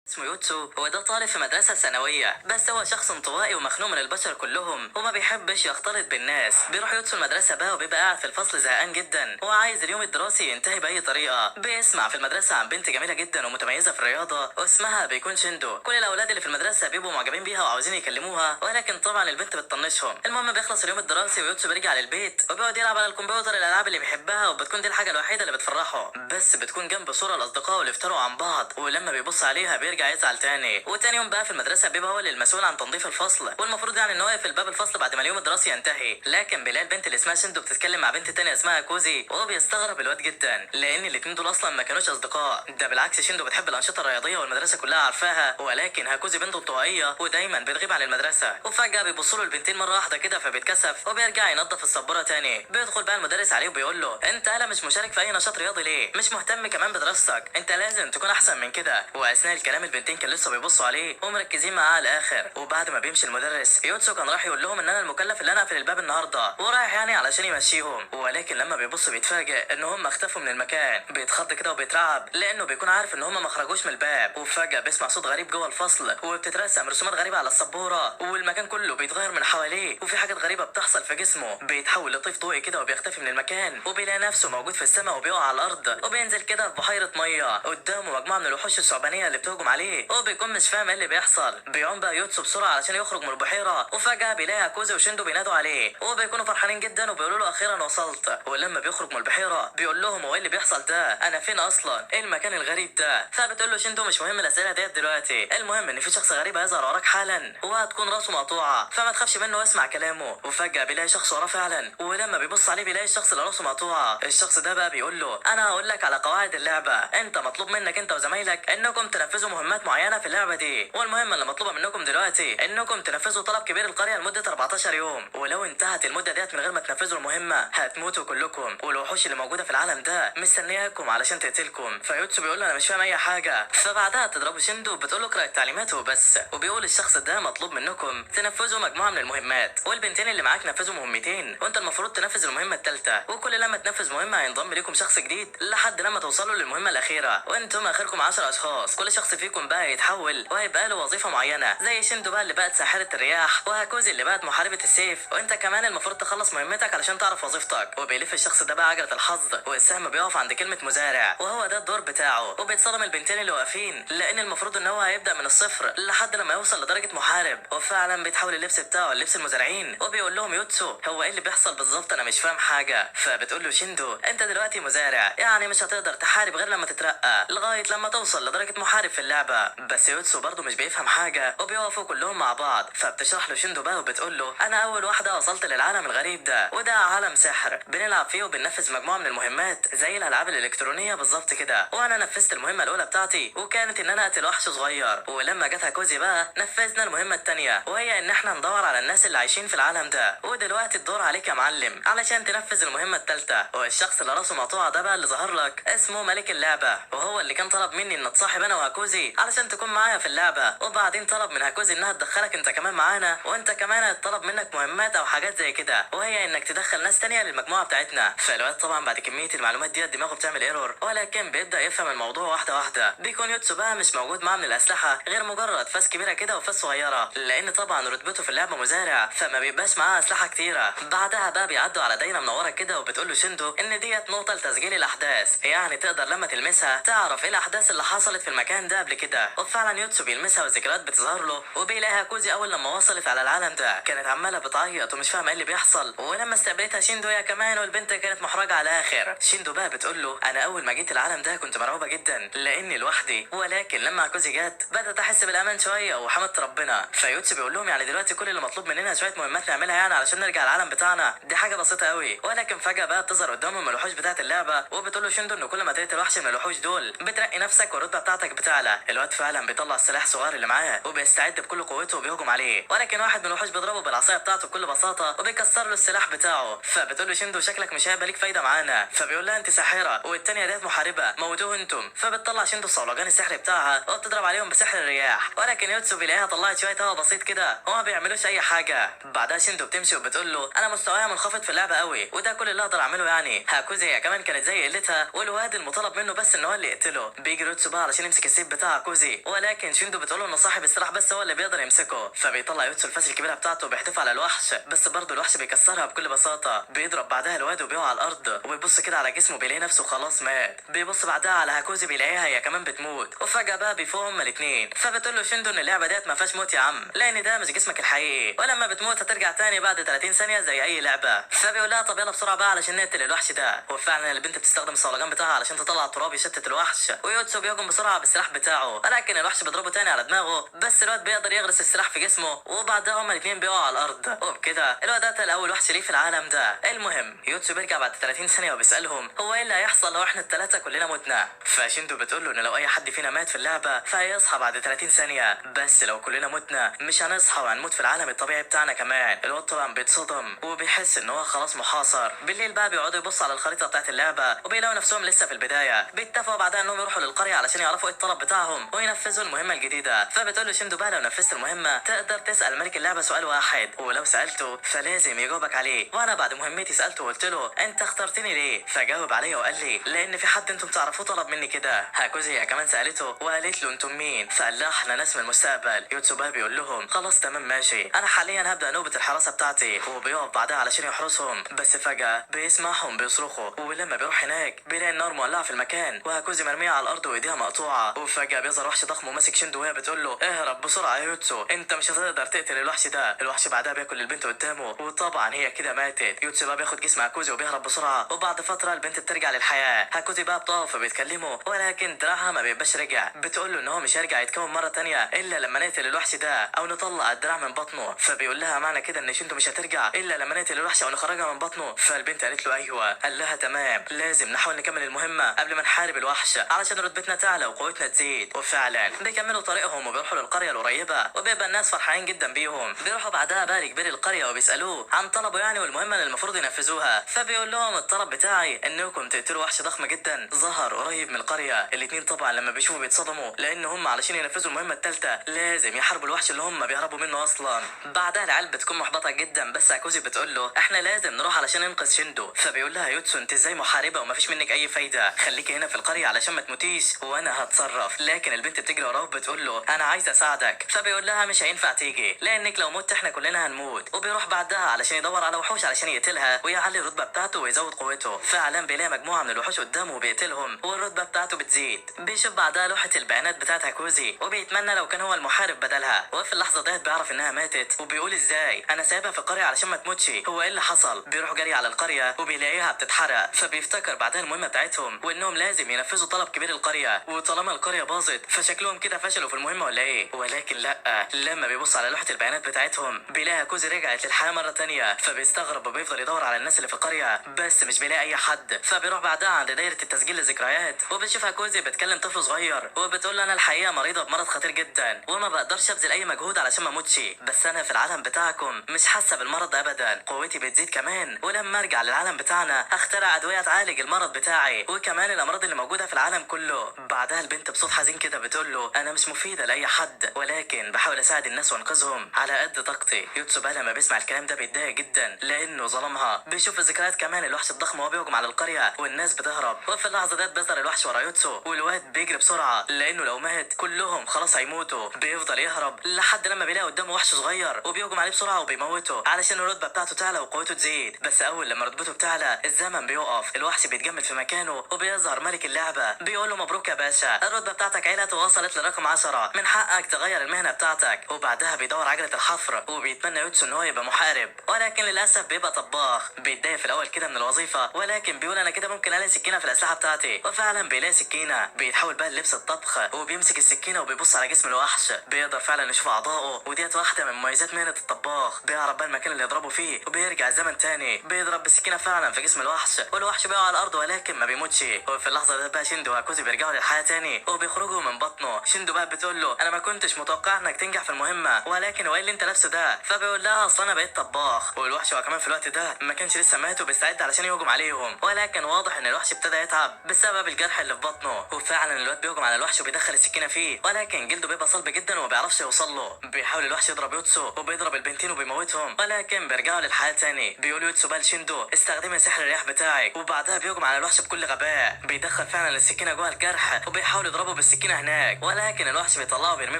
اسمه يوتسو، هو ده طالب في مدرسة ثانوية، بس هو شخص انطوائي ومخنوق من البشر كلهم وما بيحبش يختلط بالناس. بيروح يوتسو المدرسة بقى وبيبقى قاعد في الفصل زهقان جدا وعايز اليوم الدراسي ينتهي بأي طريقة. بيسمع في المدرسة عن بنت جميلة جدا ومتميزة في الرياضة واسمها بيكون شيندو. كل الأولاد اللي في المدرسة بيبقوا معجبين بيها وعاوزين يكلموها، ولكن طبعا البنت بتطنشهم. المهم بيخلص اليوم الدراسي ويوتسو بيرجع للبيت وبيقعد يلعب على الكمبيوتر الألعاب اللي بيحبها، وبتكون دي الحاجة الوحيدة اللي بتفرحه، بس بتكون جنب صورة الأصدقاء اللي افترقوا عن بعض، ولما بيبص عليها بيرجع يزعل تاني. وتاني يوم بقى في المدرسة بيبقى هو اللي المسؤول عن تنظيف الفصل، والمفروض يعني ان هو يقفل باب الفصل بعد ما اليوم الدراسي ينتهي. لكن بيلاقي البنت اللي اسمها شندو بتتكلم مع بنت تانية اسمها كوزي، وهو بيستغرب الواد جدا لان الاتنين دول اصلا ما كانوش اصدقاء. ده بالعكس شندو بتحب الانشطة الرياضية والمدرسة كلها عارفاها، ولكن هاكوزي بنت انطوائية ودايما بتغيب عن المدرسة. وفجأة بيبصوا له البنتين مرة واحدة كده فبيتكسف وبيرجع ينظف السبورة تاني. بيدخل بقى المدرس عليه وبيقول له انت هلا مش مشارك في اي نشاط رياضي ليه؟ مش مهتم كمان بدراستك، انت لازم تكون احسن من كده. واثناء الكلام البنتين كان لسه بيبصوا عليه ومركزين معاه على الاخر. وبعد ما بيمشي المدرس يوتسو كان راح يقول لهم ان انا المكلف اللي انا اقفل الباب النهارده، ورايح يعني علشان يمشيهم، ولكن لما بيبص بيتفاجئ ان هم اختفوا من المكان. بيتخض كده وبيترعب لانه بيكون عارف ان هم ما خرجوش من الباب. وفجأة بيسمع صوت غريب جوه الفصل وبتترسم رسومات غريبة على السبورة، والمكان كله بيتغير من حواليه وفي حاجات غريبة بتحصل في جسمه. بيتحول لطيف ضوئي كده وبيختفي من المكان، وبيلاقي نفسه موجود في السماء وبيقع على الارض، وبينزل كده في بحيرة مية قدامه مجموعة من الوحوش الثعبانية اللي بتهجم عليه، وبيكون مش فاهم ايه اللي بيحصل. بيعوم بقى يوتسو بسرعة علشان يخرج من البحيرة، وفجأة بيلاقي هاكوزي وشندو بينادوا عليه وبيكونوا فرحانين جدا وبيقولوا له اخيرا وصلت. ولما بيخرج من البحيرة بيقول لهم هو ايه اللي بيحصل ده؟ انا فين اصلا؟ ايه المكان الغريب ده؟ فبتقول له شندو مش مهم الاسئلة ديت دلوقتي، المهم ان في شخص غريب هيظهر وراك حالا وهتكون راسه مقطوعة، فما تخافش منه واسمع كلامه. وفجأة بيلاقي شخص وراه فعلا، ولما بيبص عليه بيلاقي الشخص اللي راسه مقطوعة. الشخص ده بقى بيقول له انا هقول لك على قواعد اللعبة، انت مطلوب منك انت وزمايلك انكم تنفذوا مهمات معينة في اللعبة دي، والمهمة اللي مطلوبة منكم دلوقتي انكم تنفذوا طلب كبير القرية لمدة 14 يوم، ولو انتهت المدة ديت من غير ما تنفذوا المهمة هتموتوا كلكم، والوحوش اللي موجودة في العالم ده مستنياكم علشان تقتلكم. فيوتسو بيقول له انا مش فاهم اي حاجة. فبعدها تضربه شندو بتقول له اقرا التعليمات وبس. وبيقول الشخص ده مطلوب منكم تنفذوا مجموعة من المهمات، والبنتين اللي معاك نفذوا مهمتين وانت المفروض تنفذ المهمة الثالثة، وكل لما تنفذ مهمة هينضم لكم شخص جديد لحد لما توصلوا للمهمة الأخيرة، وانتم اخركم 10 اشخاص، كل شخص فيكم بقى يتحول وهيبقى له وظيفة معينة، زي شندو بقى اللي بقت ساحرة الرياح، وهاكوزي اللي بقت محاربة السيف، وانت كمان المفروض تخلص مهمتك علشان تعرف وظيفتك. وبيلف الشخص ده بقى عجلة الحظ والسهم بيقف عند كلمة مزارع وهو ده الدور بتاعه، وبيتصدم البنتين اللي واقفين لان المفروض ان هو هيبدأ من الصفر لحد لما يوصل لدرجة محارب. وفعلا بيتحول اللبس بتاعه لبس المزارعين، وبيقول لهم يوتسو هو ايه اللي بيحصل بالظبط انا مش فاهم حاجة. فبتقول له شندو انت دلوقتي مزارع، يعني مش هتقدر تحارب غير لما تترقى لغاية لما توصل لدرجة محارب في اللعبة. بس يوتسو برضه مش بيفهم حاجة وبيقفوا كلهم مع بعض. فبتشرح له شندو بقى وبتقول له انا اول واحدة وصلت للعالم الغريب ده، وده عالم سحر بنلعب فيه وبننفذ مجموعة من المهمات زي الالعاب الالكترونية بالظبط كده، وانا نفذت المهمة الاولى بتاعتي وكانت ان انا اقتل وحش صغير. ولما جت هاكوزي بقى نفذنا المهمة التانية وهي ان احنا ندور على الناس اللي عايشين في العالم ده، ودلوقتي الدور عليك يا معلم علشان تنفذ المهمة التالتة. والشخص اللي راسه مقطوعة ده بقى اللي ظهر لك اسمه ملك اللعبة، وهو اللي كان طلب مني ان اتصاحب انا وهاكوزي علشان تكون معايا في اللعبة، وبعدين طلب من هاكوزي انها تدخلك انت كمان معانا، وانت كمان هيطلب منك مهمات او حاجات زي كده، وهي انك تدخل ناس تانية للمجموعة بتاعتنا. فالواد طبعا بعد كمية المعلومات دي دماغه بتعمل error، ولكن بيبدأ يفهم الموضوع واحدة واحدة. بيكون يوتسو بقى مش موجود معاه من الأسلحة غير مجرد فاس كبيرة كده وفاس صغيرة، لأن طبعا رتبته في اللعبة مزارع فما بيبقاش معاه أسلحة كتيرة. بعدها بقى بيعدوا على دايرة منورة كده وبتقول له شندو إن ديت نقطة لتسجيل الأحداث، يعني تقدر لما تلمسها تعرف إيه الأحداث اللي حصلت في المكان ده قبل كده. وفعلا يوتسو بيلمسها والذكريات بتظهر له، وبيلاقيها كوزي أول لما وصلت على العالم ده كانت عمالة بتعيط ومش فاهمة إيه اللي بيحصل، ولما استقبلتها شندو يا كمان والبنت كانت محرجة على الآخر. شندو بقى بتقول له أنا أول ما جيت العالم ده كنت مرعوبة جدا لأني لوحدي، ولكن لما كوزي جت بدأت أحس بالأمان شوية وحمدت ربنا. فيوتسو بيقول لهم يعني دلوقتي كل اللي مطلوب مننا شوية مهمات نعملها يعني علشان نرجع العالم بتاعنا، دي حاجة بسيطة قوي. ولكن فجأة بقى بتظهر قدامهم الوحوش بتاعة اللعبة، وبتقول له شندو إن كل ما تقتل وحش من الوحوش دول بترقي نفسك والرتبة بتاعتك بتعلى. الواد فعلا بيطلع السلاح الصغير اللي معاه وبيستعد بكل قوته وبيهجم عليه، ولكن واحد من الوحوش بيضربه بالعصاية بتاعته بكل بساطة وبيكسر له السلاح بتاعه. فبتقول له شندو شكلك مش هيبقى ليك فايدة معانا، فبيقول لها انت ساحرة والتانية ديت محاربة موتوه انتم. فبتطلع شندو الصولجان السحري بتاعها وبتضرب عليهم بسحر الرياح، ولكن يوتسو بيلاقيها طلعت شوية هوا بسيط كده وما بيعملوش اي حاجة. بعدها شندو بتمشي وبتقول له انا مستوايا منخفض في اللعبة قوي وده كل اللي اقدر اعمله يعني. هاكوزي هي كمان كانت زي قلتها والواد المطالب منه بس ان هو اللي يقتله. بيجي يوتسو بقى علشان يمسك السيف بتاعه هاكوزي، ولكن شيندو بتقول له ان صاحب السلاح بس هو اللي بيقدر يمسكه. فبيطلع يوتسو الفاس الكبيرة بتاعته وبيحدفها على الوحش، بس برضه الوحش بيكسرها بكل بساطة. بيضرب بعدها الواد وبيقع على الارض، وبيبص كده على جسمه بيلاقي نفسه خلاص مات. بيبص بعدها على هاكوزي بيلاقيها هي كمان بتموت، وفجاة بقى بيفوقوا هما الاثنين. فبتقول له شيندو ان اللعبة ديت ما فيهاش موت يا عم، لان ده مش جسمك الحقيقي، ولما بتموت هترجع تاني بعد 30 ثانية زي اي لعبه. فبيقول لها طب يلا بسرعة بقى علشان نقتل الوحش ده. وفعلا البنت بتستخدم الصولجان بتاعها علشان تطلع التراب يشتت الوحش، ويوتسو بيهجم بسرعة بالسلاح بتاعه، ولكن الوحش بيضربه تاني على دماغه، بس الواد بيقدر يغرس السلاح في جسمه، وبعدها هما الاثنين بيقعوا على الارض. وبكده الواد قتل اول وحش ليه في العالم ده. المهم يوتسو بيرجع بعد 30 ثانية وبيسالهم هو ايه اللي هيحصل لو احنا الثلاثة كلنا متنا. فشيندو بتقول له ان لو اي حد فينا مات في اللعبة فهيصحى بعد 30 ثانية، بس لو كلنا متنا مش هنصحى وهنموت في العالم الطبيعي بتاعنا كمان. الواد طبعا بيتصدم وبيحس ان هو خلاص محاصر. بالليل بقى بيقعدوا يبصوا على الخريطة بتاعت اللعبة وبيلاقوا نفسهم لسه في البداية. بيتفقوا بعدها انهم يروحوا للقريه علشان يعرفوا ايه الطلب بتاعهم وينفذوا المهمة الجديدة. فبتقول له شيندو بقى لو نفذت المهمة تقدر تسال ملك اللعبة سؤال واحد، ولو سالته فلازم يجاوبك عليه. وانا بعد مهمتي سالته وقلت له انت اخترتني ليه؟ فجاوب عليا وقال لي لان في حد انتم تعرفوه طلب مني كده. هاكوزي هي كمان سالته وقالت له انتم مين؟ فقال لها احنا ناس من المستقبل. يوتسو بقى بيقول لهم خلاص تمام ماشي، انا حاليا هبدا نوبه الحراسة بتاعتي، وبيقف بعدها علشان يحرسهم. بس فجاة بيسمعهم بيصرخوا، ولما بيروح هناك بيلاقي النار مولعه في المكان وهاكوزي مرمية على الارض وايديها مقطوعة. وفجاة بيظهر وحش ضخم وماسك شيندو وهي بتقول له اهرب بسرعة يا يوتسو، انت مش هتقدر تقتل الوحش ده. الوحش بعدها بياكل البنت قدامه، وطبعا هي كده ماتت. يوتسو بقى بياخد جسم هاكوزي وبيهرب بسرعة، وبعد فترة البنت بترجع للحياة. هاكوزي بقى بتقف وبيتكلموا، ولكن دراعها ما بيبقاش رجع. بتقول له ان هو مش هيرجع يتكون مرة تانية الا لما نقتل الوحش ده او نطلع الدراع من بطنه. فبيقول لها معنى كده ان شيندو مش هترجع الا لما نقتل الوحش او نخرجها من بطنه. فالبنت قالت له ايوه. قال لها تمام، لازم نحاول نكمل المهمة قبل ما نحارب الوحش علشان رتبتنا تعلى وقوتنا تزيد. وفعلا بيكملوا طريقهم وبيروحوا للقريه القريبة، وبيبقى الناس فرحانين جدا بيهم. بيروحوا بعدها بقى لكبير القرية وبيسالوه عن طلبه يعني والمهمه اللي المفروض ينفذوها. فبيقول لهم الطلب بتاعي انكم تقتلوا وحش ضخم جدا ظهر قريب من القرية. الاثنين طبعا لما بيشوفوا بيتصدموا، لان هم علشان ينفذوا المهمة الثالثة لازم يحاربوا الوحش اللي هم بيهربوا منه اصلا. بعدها العيال بتكون محبطة جدا، بس هاكوزي بتقول له احنا لازم نروح علشان ننقذ شيندو. فبيقول لها يوتسو انت ازاي محاربة ومفيش منك اي فايده، خليكي هنا في القرية علشان ما تموتيش وانا هتصرف. لكن البنت بتجري وراه وبتقول له انا عايزه اساعدك. فبيقول لها مش هينفع تيجي لانك لو مت احنا كلنا هنموت. وبيروح بعدها علشان يدور على وحوش علشان يقتلها ويعلي الرتبة بتاعته ويزود قوته. فعلا بيلاقي مجموعة من الوحوش قدامه وبيقتلهم والرتبه بتاعته بتزيد. بيشوف بعدها لوحة البيانات بتاعت هاكوزي وبيتمنى لو كان هو المحارب بدلها. وفي اللحظة ديت بيعرف انها ماتت، وبيقول ازاي انا سايبها في القرية علشان ما تموتش، هو ايه اللي حصل؟ بيروح جري على القرية وبيلاقيها بتتحرق. فبيفتكر بعدها المهمة بتاعتهم وانهم لازم ينفذوا طلب كبير القرية، وطالما القرية باظت فشكلهم كده فشلوا في المهمة ولا ايه؟ ولكن لا، لما بيبص على لوحة البيانات بتاعتهم بيلاقي هاكوزي رجعت للحياة مرة تانية. فبيستغرب وبيفضل يدور على الناس اللي في القرية بس مش بيلاقي اي حد. فبيروح بعدها عند دايرة التسجيل للذكريات وبيشوف هاكوزي بتكلم طفل صغير وبتقول له انا الحقيقة مريضه بمرض خطير جدا وما بقدرش ابذل اي مجهود علشان ما اموتش، بس انا في العالم بتاعكم مش حاسه بالمرض ابدا، قوتي بتزيد كمان، ولما ارجع للعالم بتاعنا هخترع ادوية تعالج المرض بتاعي وكمان الامراض اللي موجودة في العالم كله. بعدها البنت بصوت حزين كده بتقول له انا مش مفيدة لاي حد، ولكن بحاول اساعد الناس وانقذهم على قد طاقتي. يوتسو بقى لما بيسمع الكلام ده بيتضايق جدا لانه ظلمها. بيشوف الذكريات كمان الوحش الضخم وهو بيهجم على القرية والناس بتهرب. وفي اللحظة ديت بيظهر الوحش ورا يوتسو والواد بيجري بسرعة لانه لو مات كلهم خلاص هيموتوا. بيفضل يهرب لحد لما بيلاقي قدامه وحش صغير وبيهجم عليه بسرعة وبيموته علشان الرتبة بتاعته تعلى وقوته تزيد. بس اول لما رتبته بتعلى الزمن بيقف، الوحش بيتجمد في مكانه وبيظهر ملك اللعبة بيقول له مبروك يا باشا، الرتبة بتاعتك علت ووصلت لرقم 10، من حقك تغير المهنة بتاعتك. وبعدها بيدور عجله الحفر وبيتمنى يوتسو ان هو يبقى محارب، ولكن للاسف بيبقى طباخ. بيتضايق في الاول كده من الوظيفة، ولكن بيقول انا كده ممكن الاقي سكينة في الاسلحة بتاعتي، وفعلا بيلاقي سكينة. بيتحول بقى للبس الطبخ وبيمسك السكينة وبيبص على جسم الوحش، بيقدر فعلا يشوف اعضائه، وديت واحدة من مميزات مهنة الطباخ. بيعرف بقى المكان اللي يضربه فيه وبيرجع الزمن تاني، بيضرب بالسكينة فعلا في جسم الوحش والوحش بيقع على الارض ولكن ما بيموتش. وفي اللحظة دي بقى شيندو وهاكوزي بيرجعوا للحياة تاني وبيخرجوا من بطنه. شيندو بقى بتقول له انا ما كنتش متوقع انك تنجح في المهمة، ولكن هو ايه اللي انت لابسه ده؟ فبيقول لها اصل انا بقيت طباخ. والوحش هو كمان في الوقت ده ما كانش لسه مات وبيستعد علشان يهجم عليهم، ولكن واضح ان الوحش ابتدى يتعب بسبب الجرح اللي في بطنه. وفعلا الواد بيهجم على الوحش وبيدخل السكينة فيه، ولكن جلده بيبقى صلب جدا وما بيعرفش يوصل له. بيحاول الوحش يضرب يوتسو وبيضرب البنتين وبيموتهم، ولكن بيرجعوا للحياة تاني. بيقول يوتسو بقى لشيندو استخدمي سحر الرياح بتاعك، وبعدها بيهجم على الوحش بكل غباء، بيدخل فعلا السكينة جوه الجرح وبيحاول يضربه بالسكينة بالسكينة هناك، ولكن الوحش بيطلعه وبيرميه